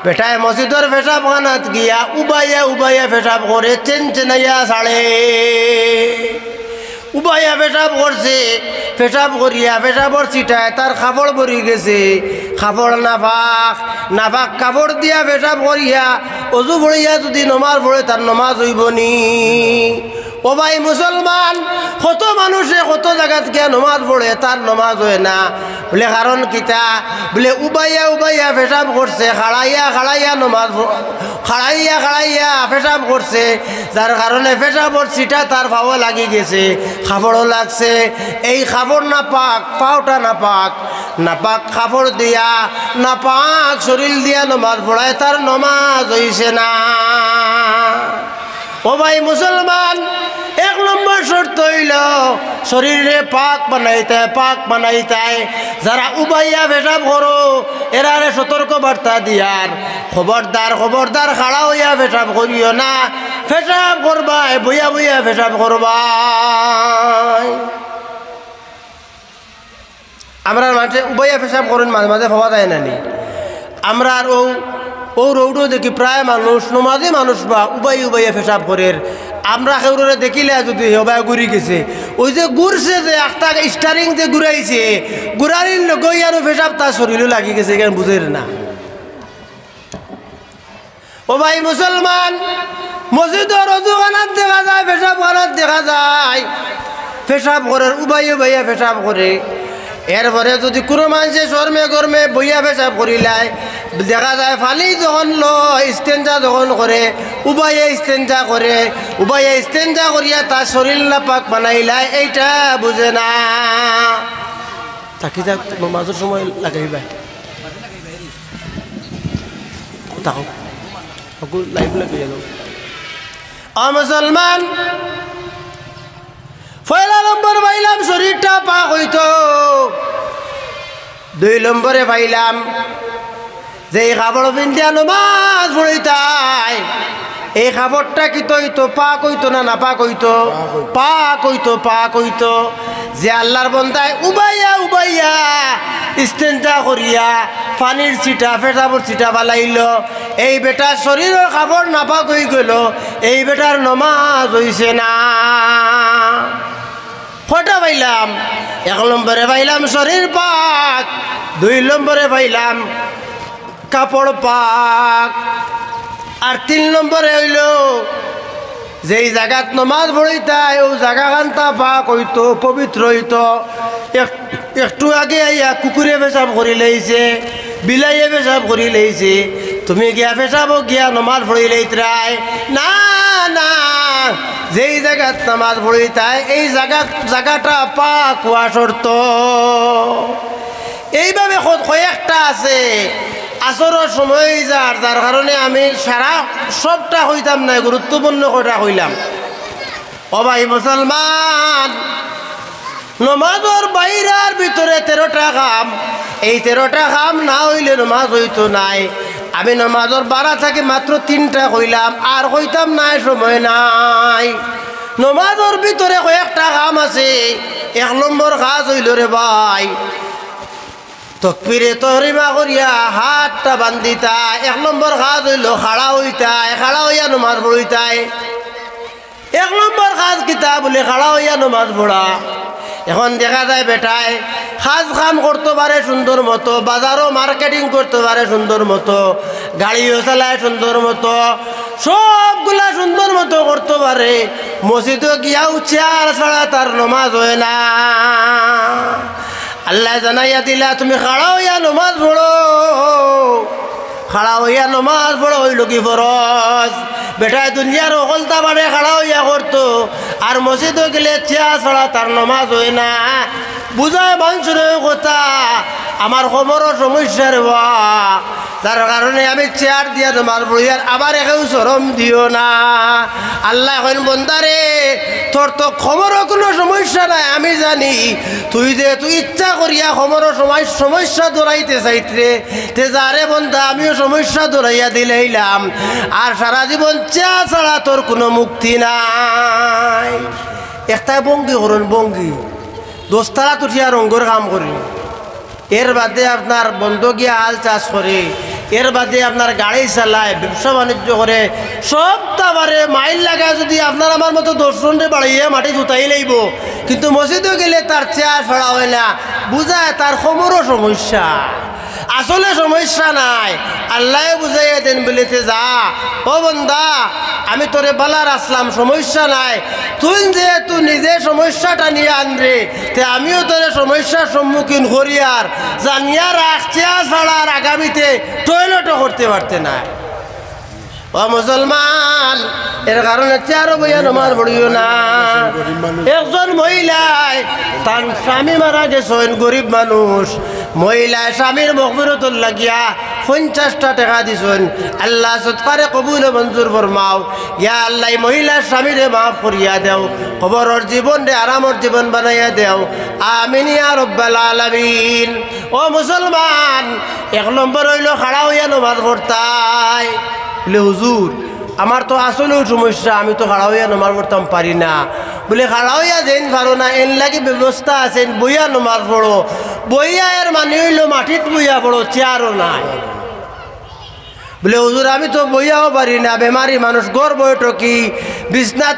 বেটায় মসজিদর পেশাবখানাত গিয়া উবাইয়া উবাইয়া পেশাব করে, চেনচেনাইয়া ছাড়ে। উবাইয়া পেশাব করছে, পেশাব করিয়া পেশাবর ছিটায় তার কাপড় ভরি গেছে, কাপড় নাপাক, নাপাক কাপড় দিয়া পেশাব করিয়া, অজু পড়িয়া যুদি নমাজ পড়ে, তার নমাজ অইবো নি? ও ভাই মুসলমান, কত মানুষে কত জাগাত গিয়া নমাজ পড়ে, তার নমাজ অয় না। বুলে, "কারণ কিতা?" বুলে, "উবাইয়া উবাইয়া পেশাব করছে, খাড়াইয়া খাড়াইয়া নমাজ প-, খাড়াইয়া খাড়াইয়া পেশাব করছে, যার কারণে পেশাবর ছিটা তার পাও লাগি গেছে, কাপড়ও লাগছে। এই কাপড় নাপাক, পাওটা নাপাক, নাপাক কাপড় দিয়া, নাপাক শরীর দিয়া নমাজ পড়ায়, তার নমাজ অইছে না।" ও ভাই মুসলমান, এক নম্বর শর্ত অইলো শরীররে পাক বানাইতায়, পাক বানাইতায়। যারা উবাইয়া পেশাব করো, এরারে সতর্ক বার্তা দিয়ার, খবরদার, খবরদার, খাড়া অইয়া পেশাব করিও না। পেশাব করবায়, বইয়া বইয়া পেশাব করবায়। আমরার মাঝে উবাইয়া পেশাব করইন, মাঝে মাঝে হওয়া যায় না নি? আমরার অউ, অউ রোডও দেখি প্রায় মানুষ, নমাজি মানুষ বা, উবাই উবাইয়া পেশাব করের। আমরা কেউররে দেখিলে যুদি হবায় ঘুরি গেছে, অউ যে ঘুরছে যে একটা steering যে ঘুরাইছে, ঘুরানির লগে ইয়ারও পেশাব তার শরীরও লাগি গেছে, কেন বুঝের না। ও ভাই মুসলমান, মসজিদর অজুখানাত দেখা যায়, পেশাবখানাত দেখা যায়, পেশাব করের, উবাই উবাইয়া পেশাব করে। এরপরে যুদি কুনু মানষে শরমে গরমে বইয়া পেশাব করিলায়, দেখা যায় পানি যখন লয়, ইস্তেঞ্জা যখন করে, উবাইয়া ইস্তেঞ্জা করে, উবাইয়া ইস্তেঞ্জা করিয়া তার শরীর নাপাক বানাইলায়, এইটা বুঝে না। থাকি যাক, নমাজর সময় লাগাইবা। থাকো। হকল live লাগিয়া যাও। ও মুসলমান, পয়লা নম্বর পাইলাম শরীরটা পাক অইতো। দুই নম্বরে পাইলাম যে এই কাপড় পিন্দিয়া নমাজ পড়িতায়, এই কাপড়টা কিতা অইতো? পাক অইতো না নাপাক অইতো? পাক অইতো, পাক অইতো। যে আল্লার বন্দায় উবাইয়া উবাইয়া ইস্তেঞ্জা করিয়া পানির ছিটা, পেশাবর ছিটা ফালাইলো, এই বেটার শরীরর কাপড় নাপাক অইগেলো, এই বেটার নমাজ অইছে না। কয়টা পাইলাম? এক নম্বরে পাইলাম শরীর পাক, দুই নম্বরে পাইলাম কাপড় পাক, আর তিন নম্বরে অইলো যেই জাগাত নমাজ পড়িতায়, অউ জাগাখানতা পাক অইতো, পবিত্র অইতো। এক-, একটু আগে আইয়া কুকুরে পেশাব করিলাইছে, বিলাইয়ে পেশাব করিলাইছে, তুমি গিয়া পেশাবো গিয়া নমাজ পড়িলাইতরায়? না, না, যেই জাগাত নমাজ পড়িতায়, এই জাগা, জাগাটা পাক অওয়া শর্ত। এইভাবে ক-, কয়েকটা আছে, আসরর সময় অইযার, যার কারণে আমি সারা সবটা কইতাম নায়, গুরুত্বপূর্ণ কয়টা কইলাম। ও ভাই মুসলমান, নমাজর বাইরে আর ভিতরে তেরোটা কাম, এই তেরোটা কাম না অইলে নমাজ অইতো নায়। আমি নমাজর বারা থাকি মাত্র তিনটা কইলাম, আর কইতাম নায়, সময় নাই। নমাজর ভিতরে কয়েকটা কাম আছে। এক নম্বর কাজ অইলো রে ভাই, তকবিরে তহরিমা করিয়া হাতটা বান্ধিতায়। এক নম্বর কাজ অইলো খাড়া অইতায়, খাড়া অইয়া নমাজ পড়িতায়। এক নম্বর কাজ কিতা বুলে? খাড়া অইয়া নমাজ পড়া। এখন দেখা যায় বেটায় কাজ কাম করতো পারে সুন্দর মতো, বাজারো marketing করতো পারে সুন্দর মতো, গাড়িও চালায় সুন্দর মতো, সবগুলা সুন্দর মতো করতো পারে, মসজিদো গিয়াও চেয়ার ছাড়া তার নমাজ অয় না। আল্লায় জানাইয়া দিলা, তুমি খাড়া অইয়া নমাজ পড়ো, খাড়া অইয়া নমাজ পড়া অইলো গি ফরজ। বেটায় দুনিয়ার হকলতা বারে খাড়া অইয়া করতো, আর মসজিদো গেলে চেয়ার ছাড়া তার নমাজ অয় না। বুঝায় মানষরে অউ কথা, আমার কোমরো সমস্যা রে বা, যার কারণে আমি চেয়ার দিয়া নমাজ পড়ি, আর আমারে কেউ শরম দিও না। আল্লায় কইন, বন্দারে, তোর তো কোমরো কুনু সমস্যা নাই, আমি জানি। তুই যে তুই ইচ্ছা করিয়া কোমরো সময়-, সমস্যা ধরাইতে চাইতরে, তে যা রে বন্দা, আমিও সমস্যা ধরাইয়া দিলাইলাম। আর সারা জীবন চেয়ার ছাড়া তোর কুনু মুক্তি নাই। একটা ভঙ্গি করইন, ভঙ্গি। দোস্তারা তুঠিয়া রঙ্গর কাম করি। এর বাদে আপনার বন্দো গিয়া হাল চাষ করে, এর বাদে আপনার গাড়ি চালায়, ব্যবসা বাণিজ্য করে, সবতা পারে। মাইল লাগা যুদি আপনার আমার মতো দশ জনরে বাড়াইয়া মাটিত উঠাইলাইবো, কিন্তু মসজিদো গেলে তার চেয়ার ছাড়া অয় না, বুঝায় তার কোমরো সমস্যা। আসলে সমস্যা নাই। আল্লায় বুঝাইয়া দেন বলে, "তে যা, ও বন্দা, আমি তোরে বালা রাখলাম, সমস্যা নাই। তুই যেহেতু নিজে সমস্যাটা নিয়া আনরে, তে আমিও তোরে সমস্যার সম্মুখীন করিয়ার, জানিয়া রাখ, চেয়া ছাড়া আর আগামীতে টয়লেটও করতে পারতে না।" ও মুসলমান, এর কারণে চেয়ারো বইয়া নমাজ পড়িও না। একজন মহিলায়, তার স্বামী মারা গেছইন, গরিব মানুষ, মহিলায় স্বামীর মগফিরতর লাগিয়া পঞ্চাশটা টেকা দিছইন। আল্লাহ সদকারে কবুল ও মঞ্জুর ফরমাও। ইয়া আল্লাহ, এই মহিলার স্বামীরে মাফ করিয়া দেও, কবরর জীবনরে আরামর জীবন বানাইয়া দেও। আমিন ইয়া রব্বাল আলামিন। ও মুসলমান, এক নম্বর অইলো খাড়া অইয়া নমাজ পড়তায়। বলে, "হুজুর, আমার তো আসলেউ সমস্যা, আমি তো খাড়া অইয়া নমাজ পড়তাম পারি না।" বলে, "খাড়া অইয়া যেইন পারো না, এন লাগি ব্যবস্থা আছে, বইয়া নমাজ পড়ো।" বইয়া এর মানে অইলো মাটিত বইয়া পড়ো, চেয়ারও নাই। বলে, "হুজুর, আমি তো বইয়াও পারি না, বেমারি মানুষ, ঘর বৈঠকি, বিছনাত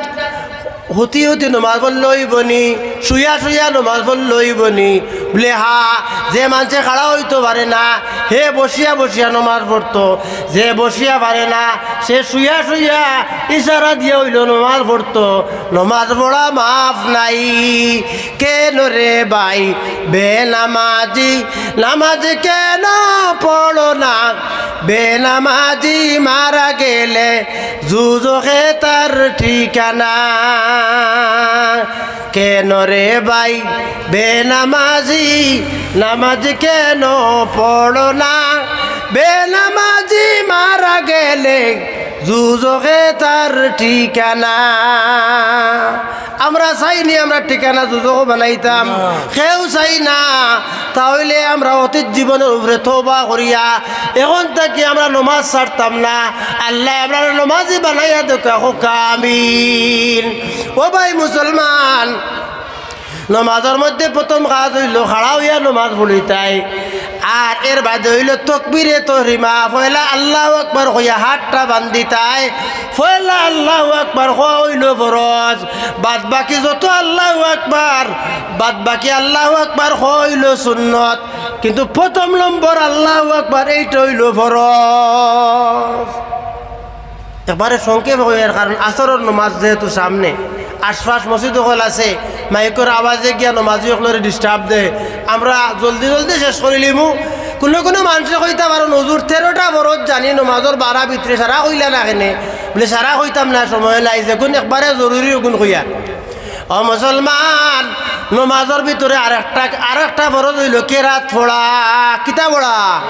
হুতি হুতি নমাজ পড়লে অইবো নি, শুইয়া শুইয়া নমাজ পড়লে অইবো নি?" বলে, "হা, যে মানষে খাড়া অইতো পারে না, হে বসিয়া বসিয়া নমাজ পড়তো, যে বসিয়া পারে না, সে শুইয়া শুইয়া ইশারা দিয়া অইলো নমাজ পড়তো, নমাজ পড়া মাফ নাই।" কেন রে ভাই বেনামাজি, নামাজ কেন পড়ো না? বেনামাজি মারা গেলে দুজখে তার ঠিকানা। কেন রে ভাই বেনামাজি, নামাজ কেন পড়ো না? বেনামাজি মারা গেলে দুজখে তার ঠিকানা। আমরা চাইনি আমরা ঠিকানা দুজখ বানাইতাম, না। কেউ চাই না। তাহলে আমরা অতীত জীবনর উপরে তওবা করিয়া এখন থাকি আমরা নমাজ ছাড়তাম না। আল্লায় আমরারে নমাজি বানাইয়া দেউক্কা, কউক্কা আমিন। ও ভাই মুসলমান, নমাজর মধ্যে প্রথম কাজ অইলো খাড়া অইয়া নমাজ পড়িতায়, আর এর বাদে অইলো তকবিরে তহরিমা, পয়লা আল্লাহু আকবার কইয়া হাতটা বান্ধিতায়, পয়লা আল্লাহু আকবার কওয়া অইলো ফরজ, বাদ বাকি যত আল্লাহু আকবার, বাদ বাকি আল্লাহু আকবার কওয়া অইলো সুন্নত, কিন্তু প্রথম নম্বর আল্লাহু আকবার এইটা অইলো ফরজ। একবারে সংক্ষেপ কইয়ার, কারণ আসরর নমাজ যেহেতু সামনে, আশপাশ মসজিদ অকল আছে, মাইকর আওয়াজে গিয়া নমাজি অকলরে disturb দেয়। আমরা জলদি জলদি শেষ করিলিমু। কুনু কুনু মানষে কইতা পারইন, "হুজুর, তেরোটা ফরজ জানি নমাজর বারা ভিতরে, সারা কইলা না কেনে?" বলে, "সারা কইতাম না, সময় নাই, যেগুন একবারে জরুরি অগুন কইয়ার।" ও মুসলমান, নমাজর ভিতরে আরেকটা, আরেকটা ফরজ অইলো কেরাত পড়া। কিতা পড়া?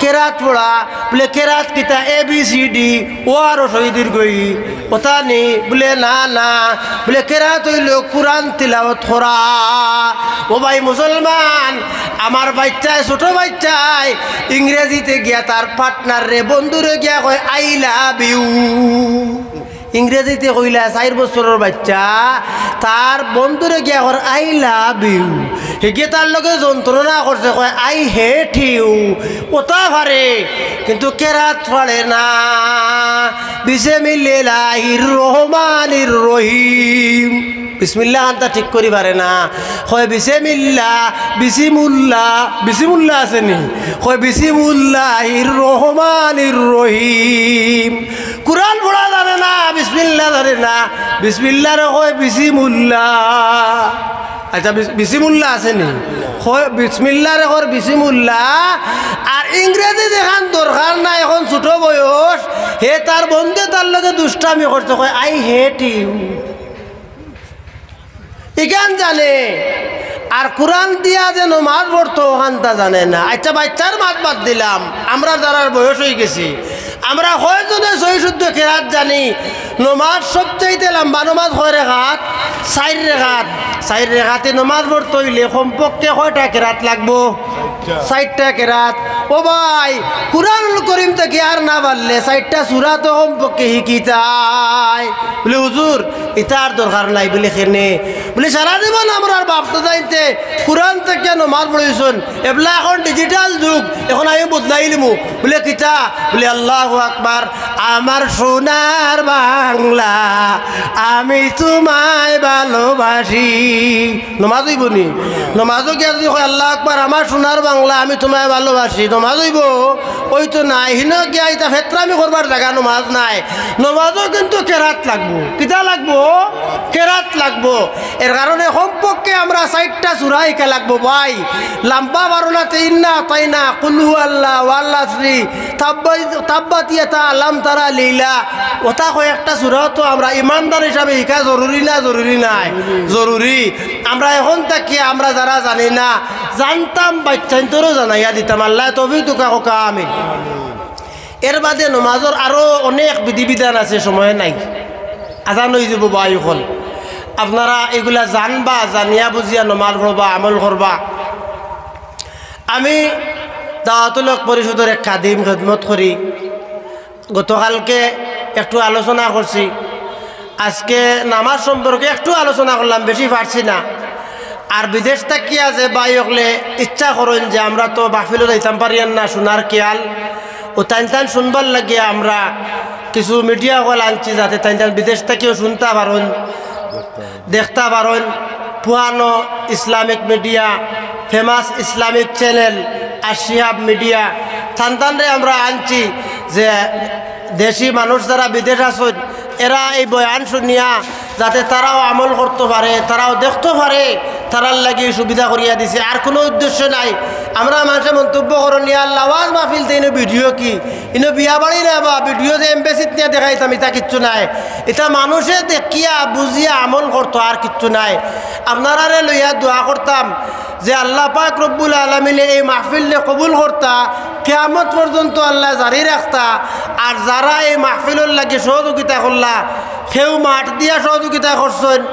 কেরাত পড়া। বলে, "কেরাত কিতা? এ বি সি ডি, অ আর হ্রস্ব ই দীর্ঘ ঈ, অতা নি?" বলে, "না, না।" বলে, "কেরাত অইলো কুরআন তিলাওয়াত করা।" ও ভাই মুসলমান, আমার বাইচ্চায়, ছোট বাইচ্চায় ইংরেজিতে গিয়া তার partner রে, বন্ধুরে গিয়া কয়, "I love you।" ইংরেজিতে কইলা, চাইর বছরর বাইচ্চা তার বন্ধুরে গিয়া কর, "I love you।" হে গিয়া তার লগে যন্ত্রণা করছে, কয়, "I hate you।" অতা পারে, কিন্তু কেরাত পারে না। বিসমিল্লাহির রহমানির রহিম, বিসমিল্লাহ আনতা ঠিক করি পারে না। কয়, "বিসমিল্লাহ, বিসিমুল্লাহ, বিসিমুল্লাহ আছে নি?" কয়, "বিসিমুল্লাহির রহমানির রহিম।" কুরআন পড়া জানে না, বিসমিল্লাহ জানে না। বিসমিল্লাহরে কয় বিসিমুল্লাহ। আচ্ছা, বিস-, বিসিমুল্লাহ আছে নি? কয় বিসমিল্লাহরে কর বিসিমুল্লাহ। আর ইংরেজি যেখান দরকার না, এখন ছোট বয়স, হে তার বন্ধু তার লগে দুষ্টামি করছে, কয়, "I hate you।" ইখান জানে, আর কুরআন দিয়া যে নমাজ পড়তো, অখানতা জানে না। আচ্ছা, বাইচ্চার মাত বাদ দিলাম, আমরা যারার বয়স অইগেছে, আমরা কয়জনে সহি শুদ্ধ কেরাত জানি? নমাজ সবচাইতে লম্বা নমাজ কয় রেকাত? চাইর রেকাত। চাইর রেকাতে নমাজ পড়তো অইলে কমপক্ষে কয়টা কেরাত লাগবো? চাইরটা কেরাত। ও ভাই, কুরআনুল করিম থাকি আর না পারলে চাইরটা সূরা তো কমপক্ষে হিকিতায়। বলে, "হুজুর, ইতার দরকার নাই।" বলে, "কেনে?" বলে, "সারা জীবন আমরার বাপ দাদাইন্তে কুরআন থাকি নমাজ পড়ছইন, এবলা এখন digital যুগ, এখন আমি বদলাইলিমু।" বলে, "কিতা?" বলে, "আল্লাহু আকবার, আমার সোনার বাংলা, আমি তোমায় ভালোবাসি।" নমাজ অইবো নি? নমাজও গিয়া যদি কয়, "আল্লাহু আকবার, আমার সোনার বাংলা, আমি তোমায় ভালোবাসি।" নমাজ অইবো, অইতো নায়। হিনো গিয়া ইতা ফেতরামি করবার জাগা নমাজ নায়। নমাজও কিন্তু কেরাত লাগবো। কিতা লাগবো? কেরাত লাগবো। এর কারণে কমপক্ষে আমরা চাইরটা সূরা হিকা লাগবো ভাই। লাম্বা পারো না তে ইন্না আতাইনা, কুল হু আল্লাহ, ওয়াল আসরি, তাব্বাত, তাব্বাত ইয়াদা আলাম তারা লিলা। ওটা কয়েকটা সূরা তো আমরা ইমানদার হিসাবে হিকা জরুরি না, জরুরি নায়? জরুরি। আমরা এখন থাকি আমরা যারা জানি না, জানতাম, বাচ্চাইন্তরেও জানাইয়া দিতাম। আল্লায় তৌফিক দেউক্কা, কউক্কা আমিন। এর বাদে নমাজর আরো অনেক বিধিবিধান আছে, সময় নাই, আজান অইযিবো ভাই অকল। আপনারা ইগুলা জানবা, জানিয়া বুঝিয়া নমাজ পড়বা, আমল করবা। আমি দাওয়াতুল হক পরিষদর এক খাদিম, খেদমত করি। গতকালকে একটু আলোচনা করছি, আজকে নামাজ সম্পর্কে একটু আলোচনা করলাম, বেশি পারছি না। আর বিদেশ থাকিয়া যে ভাই অকলে ইচ্ছা করইন যে আমরা তো মাহফিলো যাইতাম পারিয়ার না, সোনার খেয়াল, ও তাইন তান শুনবার লাগিয়া আমরা কিছু মিডিয়া অকল আনছি, যাতে তাইন তান বিদেশ থাকিও শুনতা পারইন, দেখতা পারইন। পুয়ানো Islamic media, famous Islamic channel আর শিহাব মিডিয়া, তান তানরে আমরা আনছি যে দেশি মানুষ যারা বিদেশ আছইন, এরা এই বয়ান শুনিয়া যাতে তারাও আমল করতো পারে, তারাও দেখতো পারে, তারার লাগি সুবিধা করিয়া দিছে। আর কুনু উদ্দেশ্য নাই। আমরা মানষে মন্তব্য করইন, "ইয়া আল্লাহ, ওয়াজ মাহফিল তে ইনো ভিডিও কি? ইনো বিয়া বাড়ি না বা ভিডিও যে এমবেসিত নিয়া দেখাইতাম, ইতা কিচ্ছু নায়।" ইতা মানষে দেখিয়া বুঝিয়া আমল করতো, আর কিচ্ছু নায়। আপনারারে লইয়া দোয়া করতাম যে আল্লাহ পাক রব্বুল আলামিনে এই মাহফিলরে কবুল করতা, কিয়ামত পর্যন্ত আল্লায় জারি রাখতা। আর যারা এই মাহফিলর লাগি সহযোগিতা করলা, কেউ মাঠ দিয়া সহযোগিতা করছইন,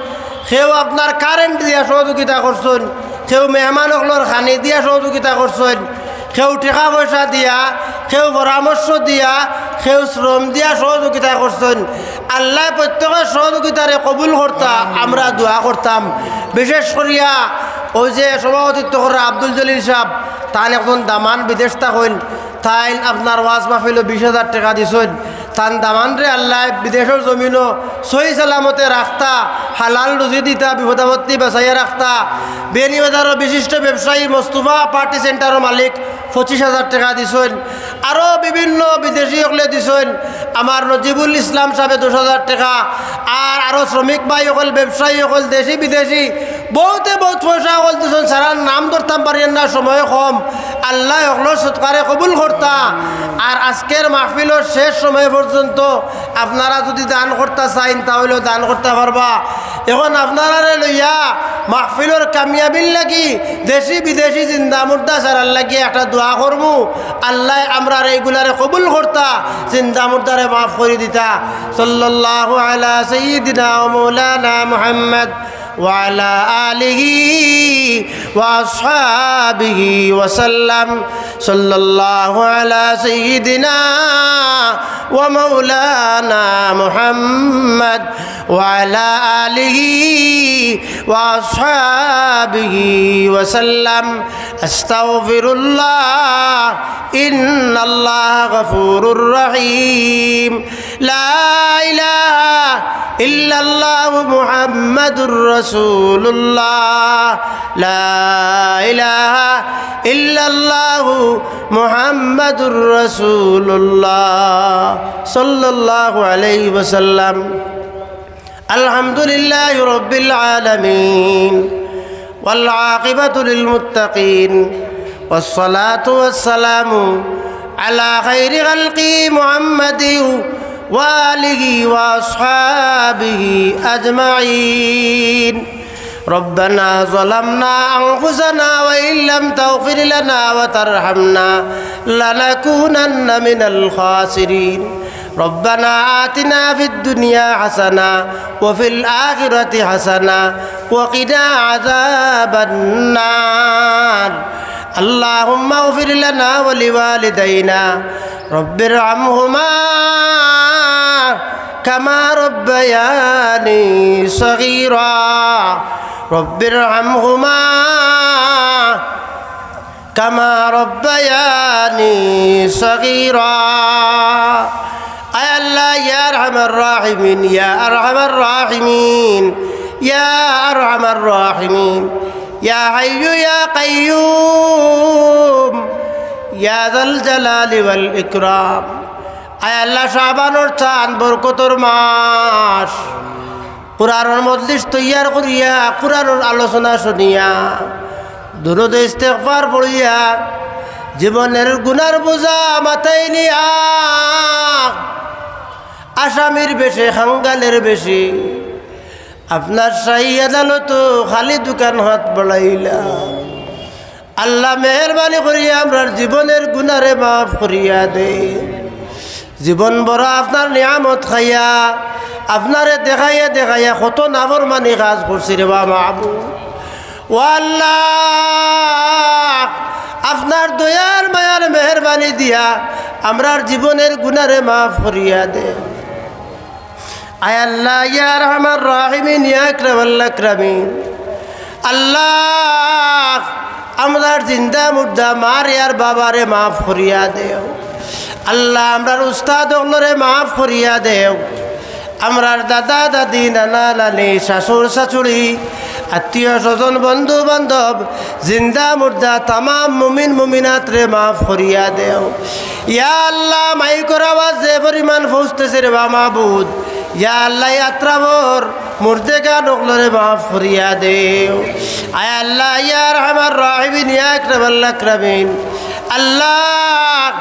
কেউ আপনার কারেন্ট দিয়া সহযোগিতা করছইন, কেউ মেহমান অকলর খানি দিয়া সহযোগিতা করছইন, কেউ টেকা পয়সা দিয়া, কেউ পরামর্শ দিয়া, কেউ শ্রম দিয়া সহযোগিতা করছইন। আল্লায় প্রত্যেকর সহযোগিতারে কবুল করতা, আমরা দোয়া করতাম। বিশেষ করিয়া ওই যে সভাপতিত্ব করা আব্দুল জলিল সাহেব, তান একজন দামান বিদেশ থাকইন, তাইন আপনার ওয়াজ মাহফিলো বিশ হাজার টেকা দিছইন। তান দামানরে আল্লায় বিদেশর জমিনো সহি সালামতে রাখতা, হালাল রুজি দিতা, বিপদ আপত্তি বাঁচাইয়া রাখতা। বিয়ানীবাজারর বিশিষ্ট ব্যবসায়ী মোস্তফা পার্টি সেন্টারর মালিক পঁচিশ হাজার টেকা দিছইন। আরো বিভিন্ন বিদেশি অকলে দিছইন। আমার নজিবুল ইসলাম সাহেবে দশ হাজার টেকা, আর আরো শ্রমিক ভাই অকল, ব্যবসায়ী অকল, দেশি বিদেশি বহুতে বহুত পয়সা অকল দিছইন, সারার নাম ধরতাম পারিয়ার না, সময় কম। আল্লায় অকলর সদকারে কবুল করতা। আর আজকের মাহফিলর শেষ সময় পর্যন্ত আপনারা যুদি দান করতা চাইন, তা অইলেও দান করতা পারবা। এখন আপনারারে লইয়া মাহফিলর কামিয়াবির লাগি দেশি বিদেশি জিন্দা মুর্দা সারার লাগি একটা দোয়া করমু। আল্লায় আমরার ইগুলারে কবুল করতা, জিন্দা মুর্দারে মাফ করি দিতা। সাল্লাল্লাহু আলা সাইয়্যিদিনা ওয়া মাওলানা মুহাম্মদ ওয়া আলা আলিহি ওয়া আসহাবিহি ওয়া সাল্লাম। সাল্লাল্লাহু আলা সাইয়্যিদিনা ওয়া মাওলানা মুহাম্মদ ওয়া আলা আলিহি ওয়া আসহাবিহি ওয়া সাল্লাম। আস্তাগফিরুল্লাহ, ইন্নাল্লাহা গফুরুর রহিম। لا إله إلا الله محمد رسول الله. لا إله إلا الله محمد رسول الله صلى الله عليه وسلم. الحمد لله رب العالمين، والعاقبة للمتقين، والصلاة والسلام على خير خلقه محمد وآله وأصحابه أجمعين. ربنا ظلمنا أنفسنا وإن لم تغفر لنا وترحمنا لنكونن من الخاسرين. ربنا آتنا في الدنيا حسنة وفي الآخرة حسنة وقنا عذاب النار. اللهم اغفر لنا ولوالدينا. رب ارحمهما كما ربياني صغيرا. رب ارحمهما كما ربياني صغيرا. আয় আল্লাহ, ইয়া আরহামার রাহিমিন, ইয়া আরহামার রাহিমিন, ইয়া আরহামার রাহিমিন, ইয়া হাইয়ু ইয়া কাইয়ুম, ইয়া যাল জালালি ওয়াল ইকরাম। আয় আল্লাহ, শাবানর চান, বরকতর মাস, কোরআনর মজলিস তৈয়ার করিয়া, কোরআনর আলোচনা শুনিয়া, দুরুদ ইস্তেগফার পড়িয়া, জীবনর গুনার বোঝা মাথায় নিয়া, আসামির বেশে, কাঙ্গালের বেশে, আপনার শাহী আদালতো খালি দুখান হাত বাড়াইলা। আল্লাহ, মেহেরবানি করিয়া আমরার জীবনর গুনারে মাফ করিয়া দে। জীবন ভরা আপনার নিয়ামত খাইয়া, আপনারে দেখাইয়া দেখাইয়া কত নাফরমানি কাজ করছি রে বা মাবুদ। ও আল্লাহ, আপনার দয়ার মায়ার মেহেরবানি দিয়া আমরার জীবনর গুনারে মাফ করিয়া দে। আয় আল্লাহ, ইয়া আরহামার রাহিমিন, ইয়া আকরামাল আকরামিন। আল্লাহ, আমরার জিন্দা মুর্দা মারে আর বাবারে মাফ করিয়া দেও। আল্লাহ, আমরার উস্তাদ অকলরে মাফ করিয়া দেও। আমরার দাদা দাদি, নানা নানি, শাশুড় শাশুড়ি, আত্মীয় স্বজন, বন্ধু বান্ধব, জিন্দা মুর্দা তামাম মুমিন মুমিনাতরে মাফ করিয়া দেও। ইয়া আল্লাহ, মাইকর আওয়াজ যে পরিমাণ পৌঁছতেছে রে বা মাবুদ, ইয়া আল্লাহ, ই আত্রাফর মুর্দেগান অকলরে মাফ করিয়া দেও। আয় আল্লাহ, ইয়া আরহামার রাহিমিন, ইয়া আকরামাল আকরামিন। আল্লাহ,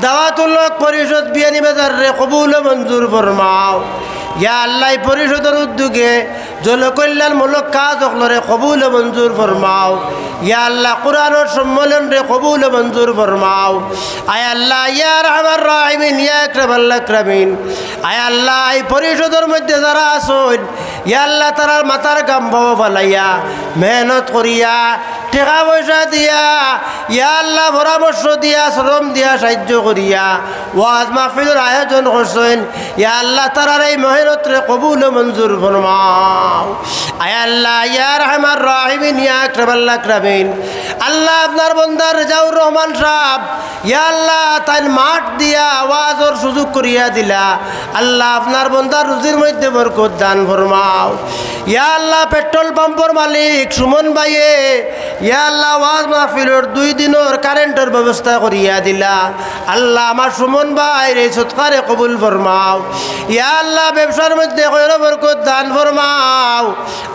দাওয়াতুল হক পরিষদ বিয়ানীবাজাররে কবুল ও মঞ্জুর ফরমাও। ইয়া আল্লাহ, ই পরিষদর উদ্যোগে জনকল্যাণমূলক কাজ অকলরে কবুল ও মঞ্জুর ফরমাও। ইয়া আল্লাহ, কোরআনর সম্মেলনরে কবুল ও মঞ্জুর ফরমাও। আয় আল্লাহ, ইয়া আরহামার রাহিমিন, ইয়া আকরামাল আকরামিন। আয় আল্লাহ, ই পরিষদর মধ্যে যারা আছইন, ইয়া আল্লাহ, তারার মাথার ঘাম পাও ফালাইয়া, মেহনত করিয়া, টেকা পয়সা দিয়া, ইয়া আল্লাহ, পরামর্শ দিয়া, শ্রম দিয়া, সাহায্য করিয়া, ওয়াজ মাহফিলর আয়োজন করছইন। ইয়া আল্লাহ, তারার এই মেহনতরে কবুল ও মঞ্জুর ফরমাও। আয় আল্লাহ, ইয়া আরহামার রাহিমিন, ইয়া আকরামাল আকরামিন। আল্লাহ, আপনার বন্দা রেজাউর রহমান সাহেব, ইয়া আল্লাহ, তাইন মাঠ দিয়া ওয়াজর সুযোগ করিয়া দিলা। আল্লাহ, আপনার বন্দার রুজির মধ্যে বরকত দান ফরমাও। ইয়া আল্লাহ, পেট্রোল পাম্পর মালিক সুমন ভাইয়ে, ইয়া আল্লাহ, ওয়াজ মাহফিলর দুই দিনর কারেন্টর ব্যবস্থা করিয়া দিলা। আল্লাহ, আমার সুমন ভাইর এই সদকারে কবুল ফরমাও। ইয়া আল্লাহ, ব্যবসার মধ্যে খয়র বরকত দান ফরমাও।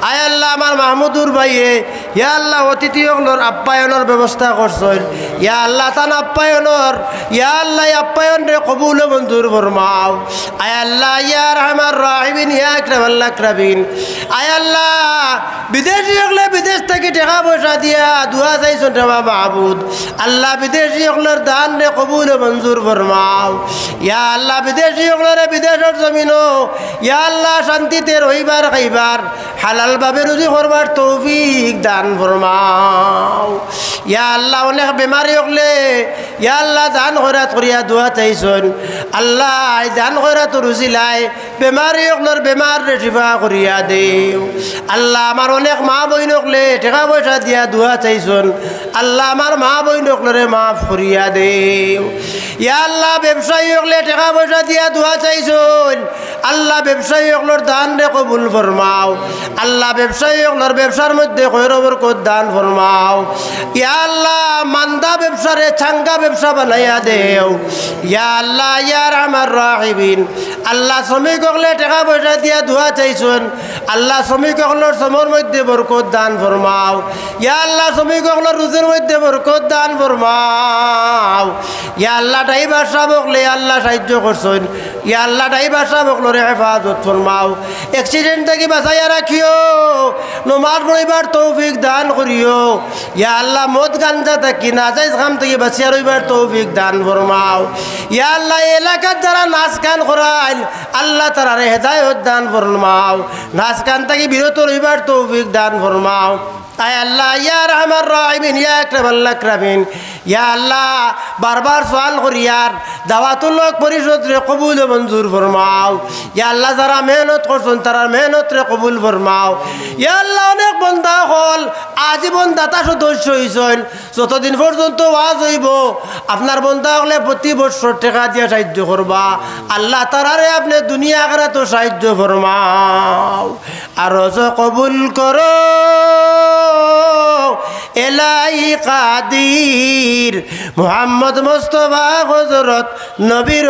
আয় আল্লাহ, আমার মাহমুদুর ভাইয়ে, ইয়া আল্লাহ, অতিথি অকলর আপ্যায়নর ব্যবস্থা করছইন। ইয়া আল্লাহ, তান আপ্যায়নর, ইয়া আল্লাহ, ই আপ্যায়নরে কবুল ও মঞ্জুর ফরমাও। আয় আল্লাহ, ইয়া আরহামার রাহিমিন, ইয়া আকরামাল আকরামিন। আয় আল্লাহ, বিদেশি অকলে বিদেশ থাকি টেকা পয়সা দিয়া দোয়া চাইছইন রে বা মাবুদ। আল্লাহ, বিদেশি অকলর দানরে কবুল ও মঞ্জুর ফরমাও। ইয়া আল্লাহ, বিদেশি অকলরে বিদেশর জমিনো, ইয়া আল্লাহ, শান্তিতে রইবার খাইবার, হালালভাবে রুজি করবার তৌফিক দান ফরমাও। ইয়া আল্লাহ, অনেক বেমারি অকলে, ইয়া আল্লাহ, দান খয়রাত করিয়া দোয়া চাইছইন। আল্লাহ, ই দান খয়রাতর উছিলায় বেমারি অকলর বেমাররে শিফা করিয়া দেও। আল্লাহ, আমার অনেক মা বইন অকলে টেকা পয়সা দিয়া দোয়া চাইছইন। আল্লাহ, আমার মা বইন অকলরে মাফ করিয়া দেও। ইয়া আল্লাহ, ব্যবসায়ী অকলে টেকা পয়সা দিয়া দোয়া চাইছইন। আল্লাহ, ব্যবসায়ী অকলর দানরে কবুল ফরমাও। আল্লাহ, ব্যবসায়ী অকলর ব্যবসার মধ্যে খয়র বরকত দান ফরমাও। ইয়া আল্লাহ, মান্দা ব্যবসারে চাঙ্গা ব্যবসা বানাইয়া দেও। ইয়া আল্লাহ, ইয়া আরহামার রাহিমিন। আল্লাহ, শ্রমিক অকলে টেকা পয়সা দিয়া দোয়া চাইছইন। আল্লাহ, শ্রমিক অকলর শ্রমর মধ্যে বরকত দান ফরমাও। ইয়া আল্লাহ, শ্রমিক অকলর রুজির মধ্যে বরকত দান ফরমাও। ইয়া আল্লাহ, ড্রাইভার সাব অকলে, ইয়া আল্লাহ, সাহায্য করছইন। ইয়া আল্লাহ, ড্রাইভার সাব অকলরে হেফাজত ফরমাও, accident থাকি বাঁচাইয়া রাখিও, নমাজ পড়িবার তৌফিক দান করিও। ইয়া আল্লাহ, মদ গাঞ্জা থাকি, নাজাইজ কাম থাকি বাঁচিয়া রইবার তৌফিক দান ফরমাও। ইয়া আল্লাহ, এই এলাকাত যারা নাচ গান করাইন, আল্লাহ, তারারে হেদায়ত দান ফরমাও, নাচ গান থাকি বিরত রইবার তৌফিক দান ফরমাও। আয় আল্লাহ, ইয়া আরহামার রাহিমিন, ইয়া আকরামাল আকরামিন, ইয়া আল্লাহ, বারবার সওয়াল করিয়ার দাওয়াতুল হক পরিষদরে কবুল ও মঞ্জুর ফরমাও। ইয়া আল্লাহ, যারা মেহনত করছইন, তারার মেহনতরে কবুল ফরমাও। ইয়া আল্লাহ, অনেক বন্দা অকল আজীবন দাতা সদস্য অইছইন, যতদিন পর্যন্ত ওয়াজ অইবো, আপনার বন্দা অকলে প্রতি বছর টেকা দিয়া সাহায্য করবা। আল্লাহ, তারারে আপনে দুনিয়া আখিরাতো সাহায্য ফরমাও। আরজ কবুল করো, এলাই কাদির, মোহাম্মদ মোস্তফা হজরত নবীর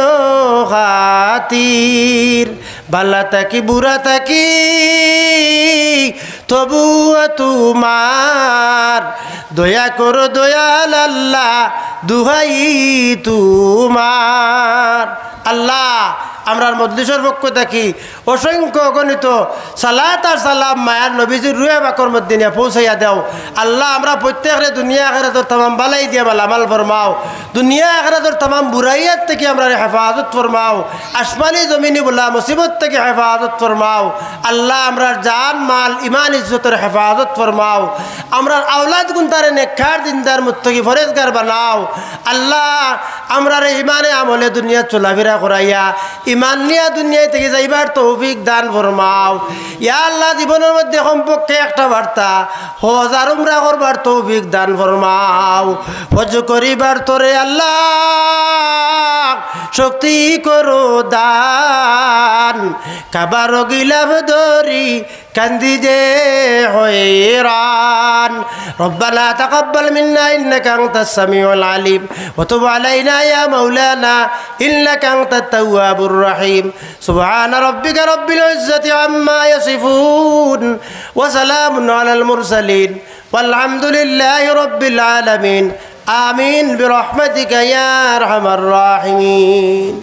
খাতির। বালা থাকি বুরা থাকি তবুও তোমার, দয়া করো দয়াল আল্লাহ, দুহাই তোমার। আল্লাহ, আমরার মজলিসর পক্ষ থাকি অসংখ্য অগণিত সালাত আর সালাম মায়ার নবীজির রুহে পাকর মধ্যে নিয়া পৌঁছাইয়া দেও। আল্লাহ, আমরা প্রত্যেকরে দুনিয়া আখিরাতর তামাম বালাই দিয়া মালামাল ফরমাও, দুনিয়া আখিরাতর তামাম বুরাইয়াত থাকি আমরারে হেফাজত ফরমাও, আসমানি জমিনি বালা মুসিবত থাকি হেফাজত ফরমাও। আল্লাহ, আমরার জান মাল ইমান ইজ্জতর হেফাজত ফরমাও। আমরার আওলাদ গুনতারে নেককার দিনদার মুত্তাকি ফরেজগার বানাও। আল্লাহ, আমরারে ইমানে আমলে দুনিয়া চলাফিরা করাইয়া ইমান নিয়া দুনিয়া থাকি যাইবার তৌফিক দান ফরমাও। ইয়া আল্লাহ, জীবনর মধ্যে কমপক্ষে একটা বার্তা হজ আর উমরা করবার তৌফিক দান ফরমাও। হজ করিবার তরে আল্লাহ শক্তি করো দান, কাবার গিলাফ ধরি কান্দি যে হয়রান। ربنا تقبل منا إنك أنت السميع العليم وتب علينا يا مولانا إنك أنت التواب الرحيم. سبحان ربك رب العزة عما يصفون وسلام على المرسلين والحمد لله رب العالمين. آمين برحمتك يا أرحم الراحمين.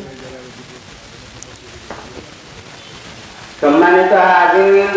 সম্মানিত হাজিরিন,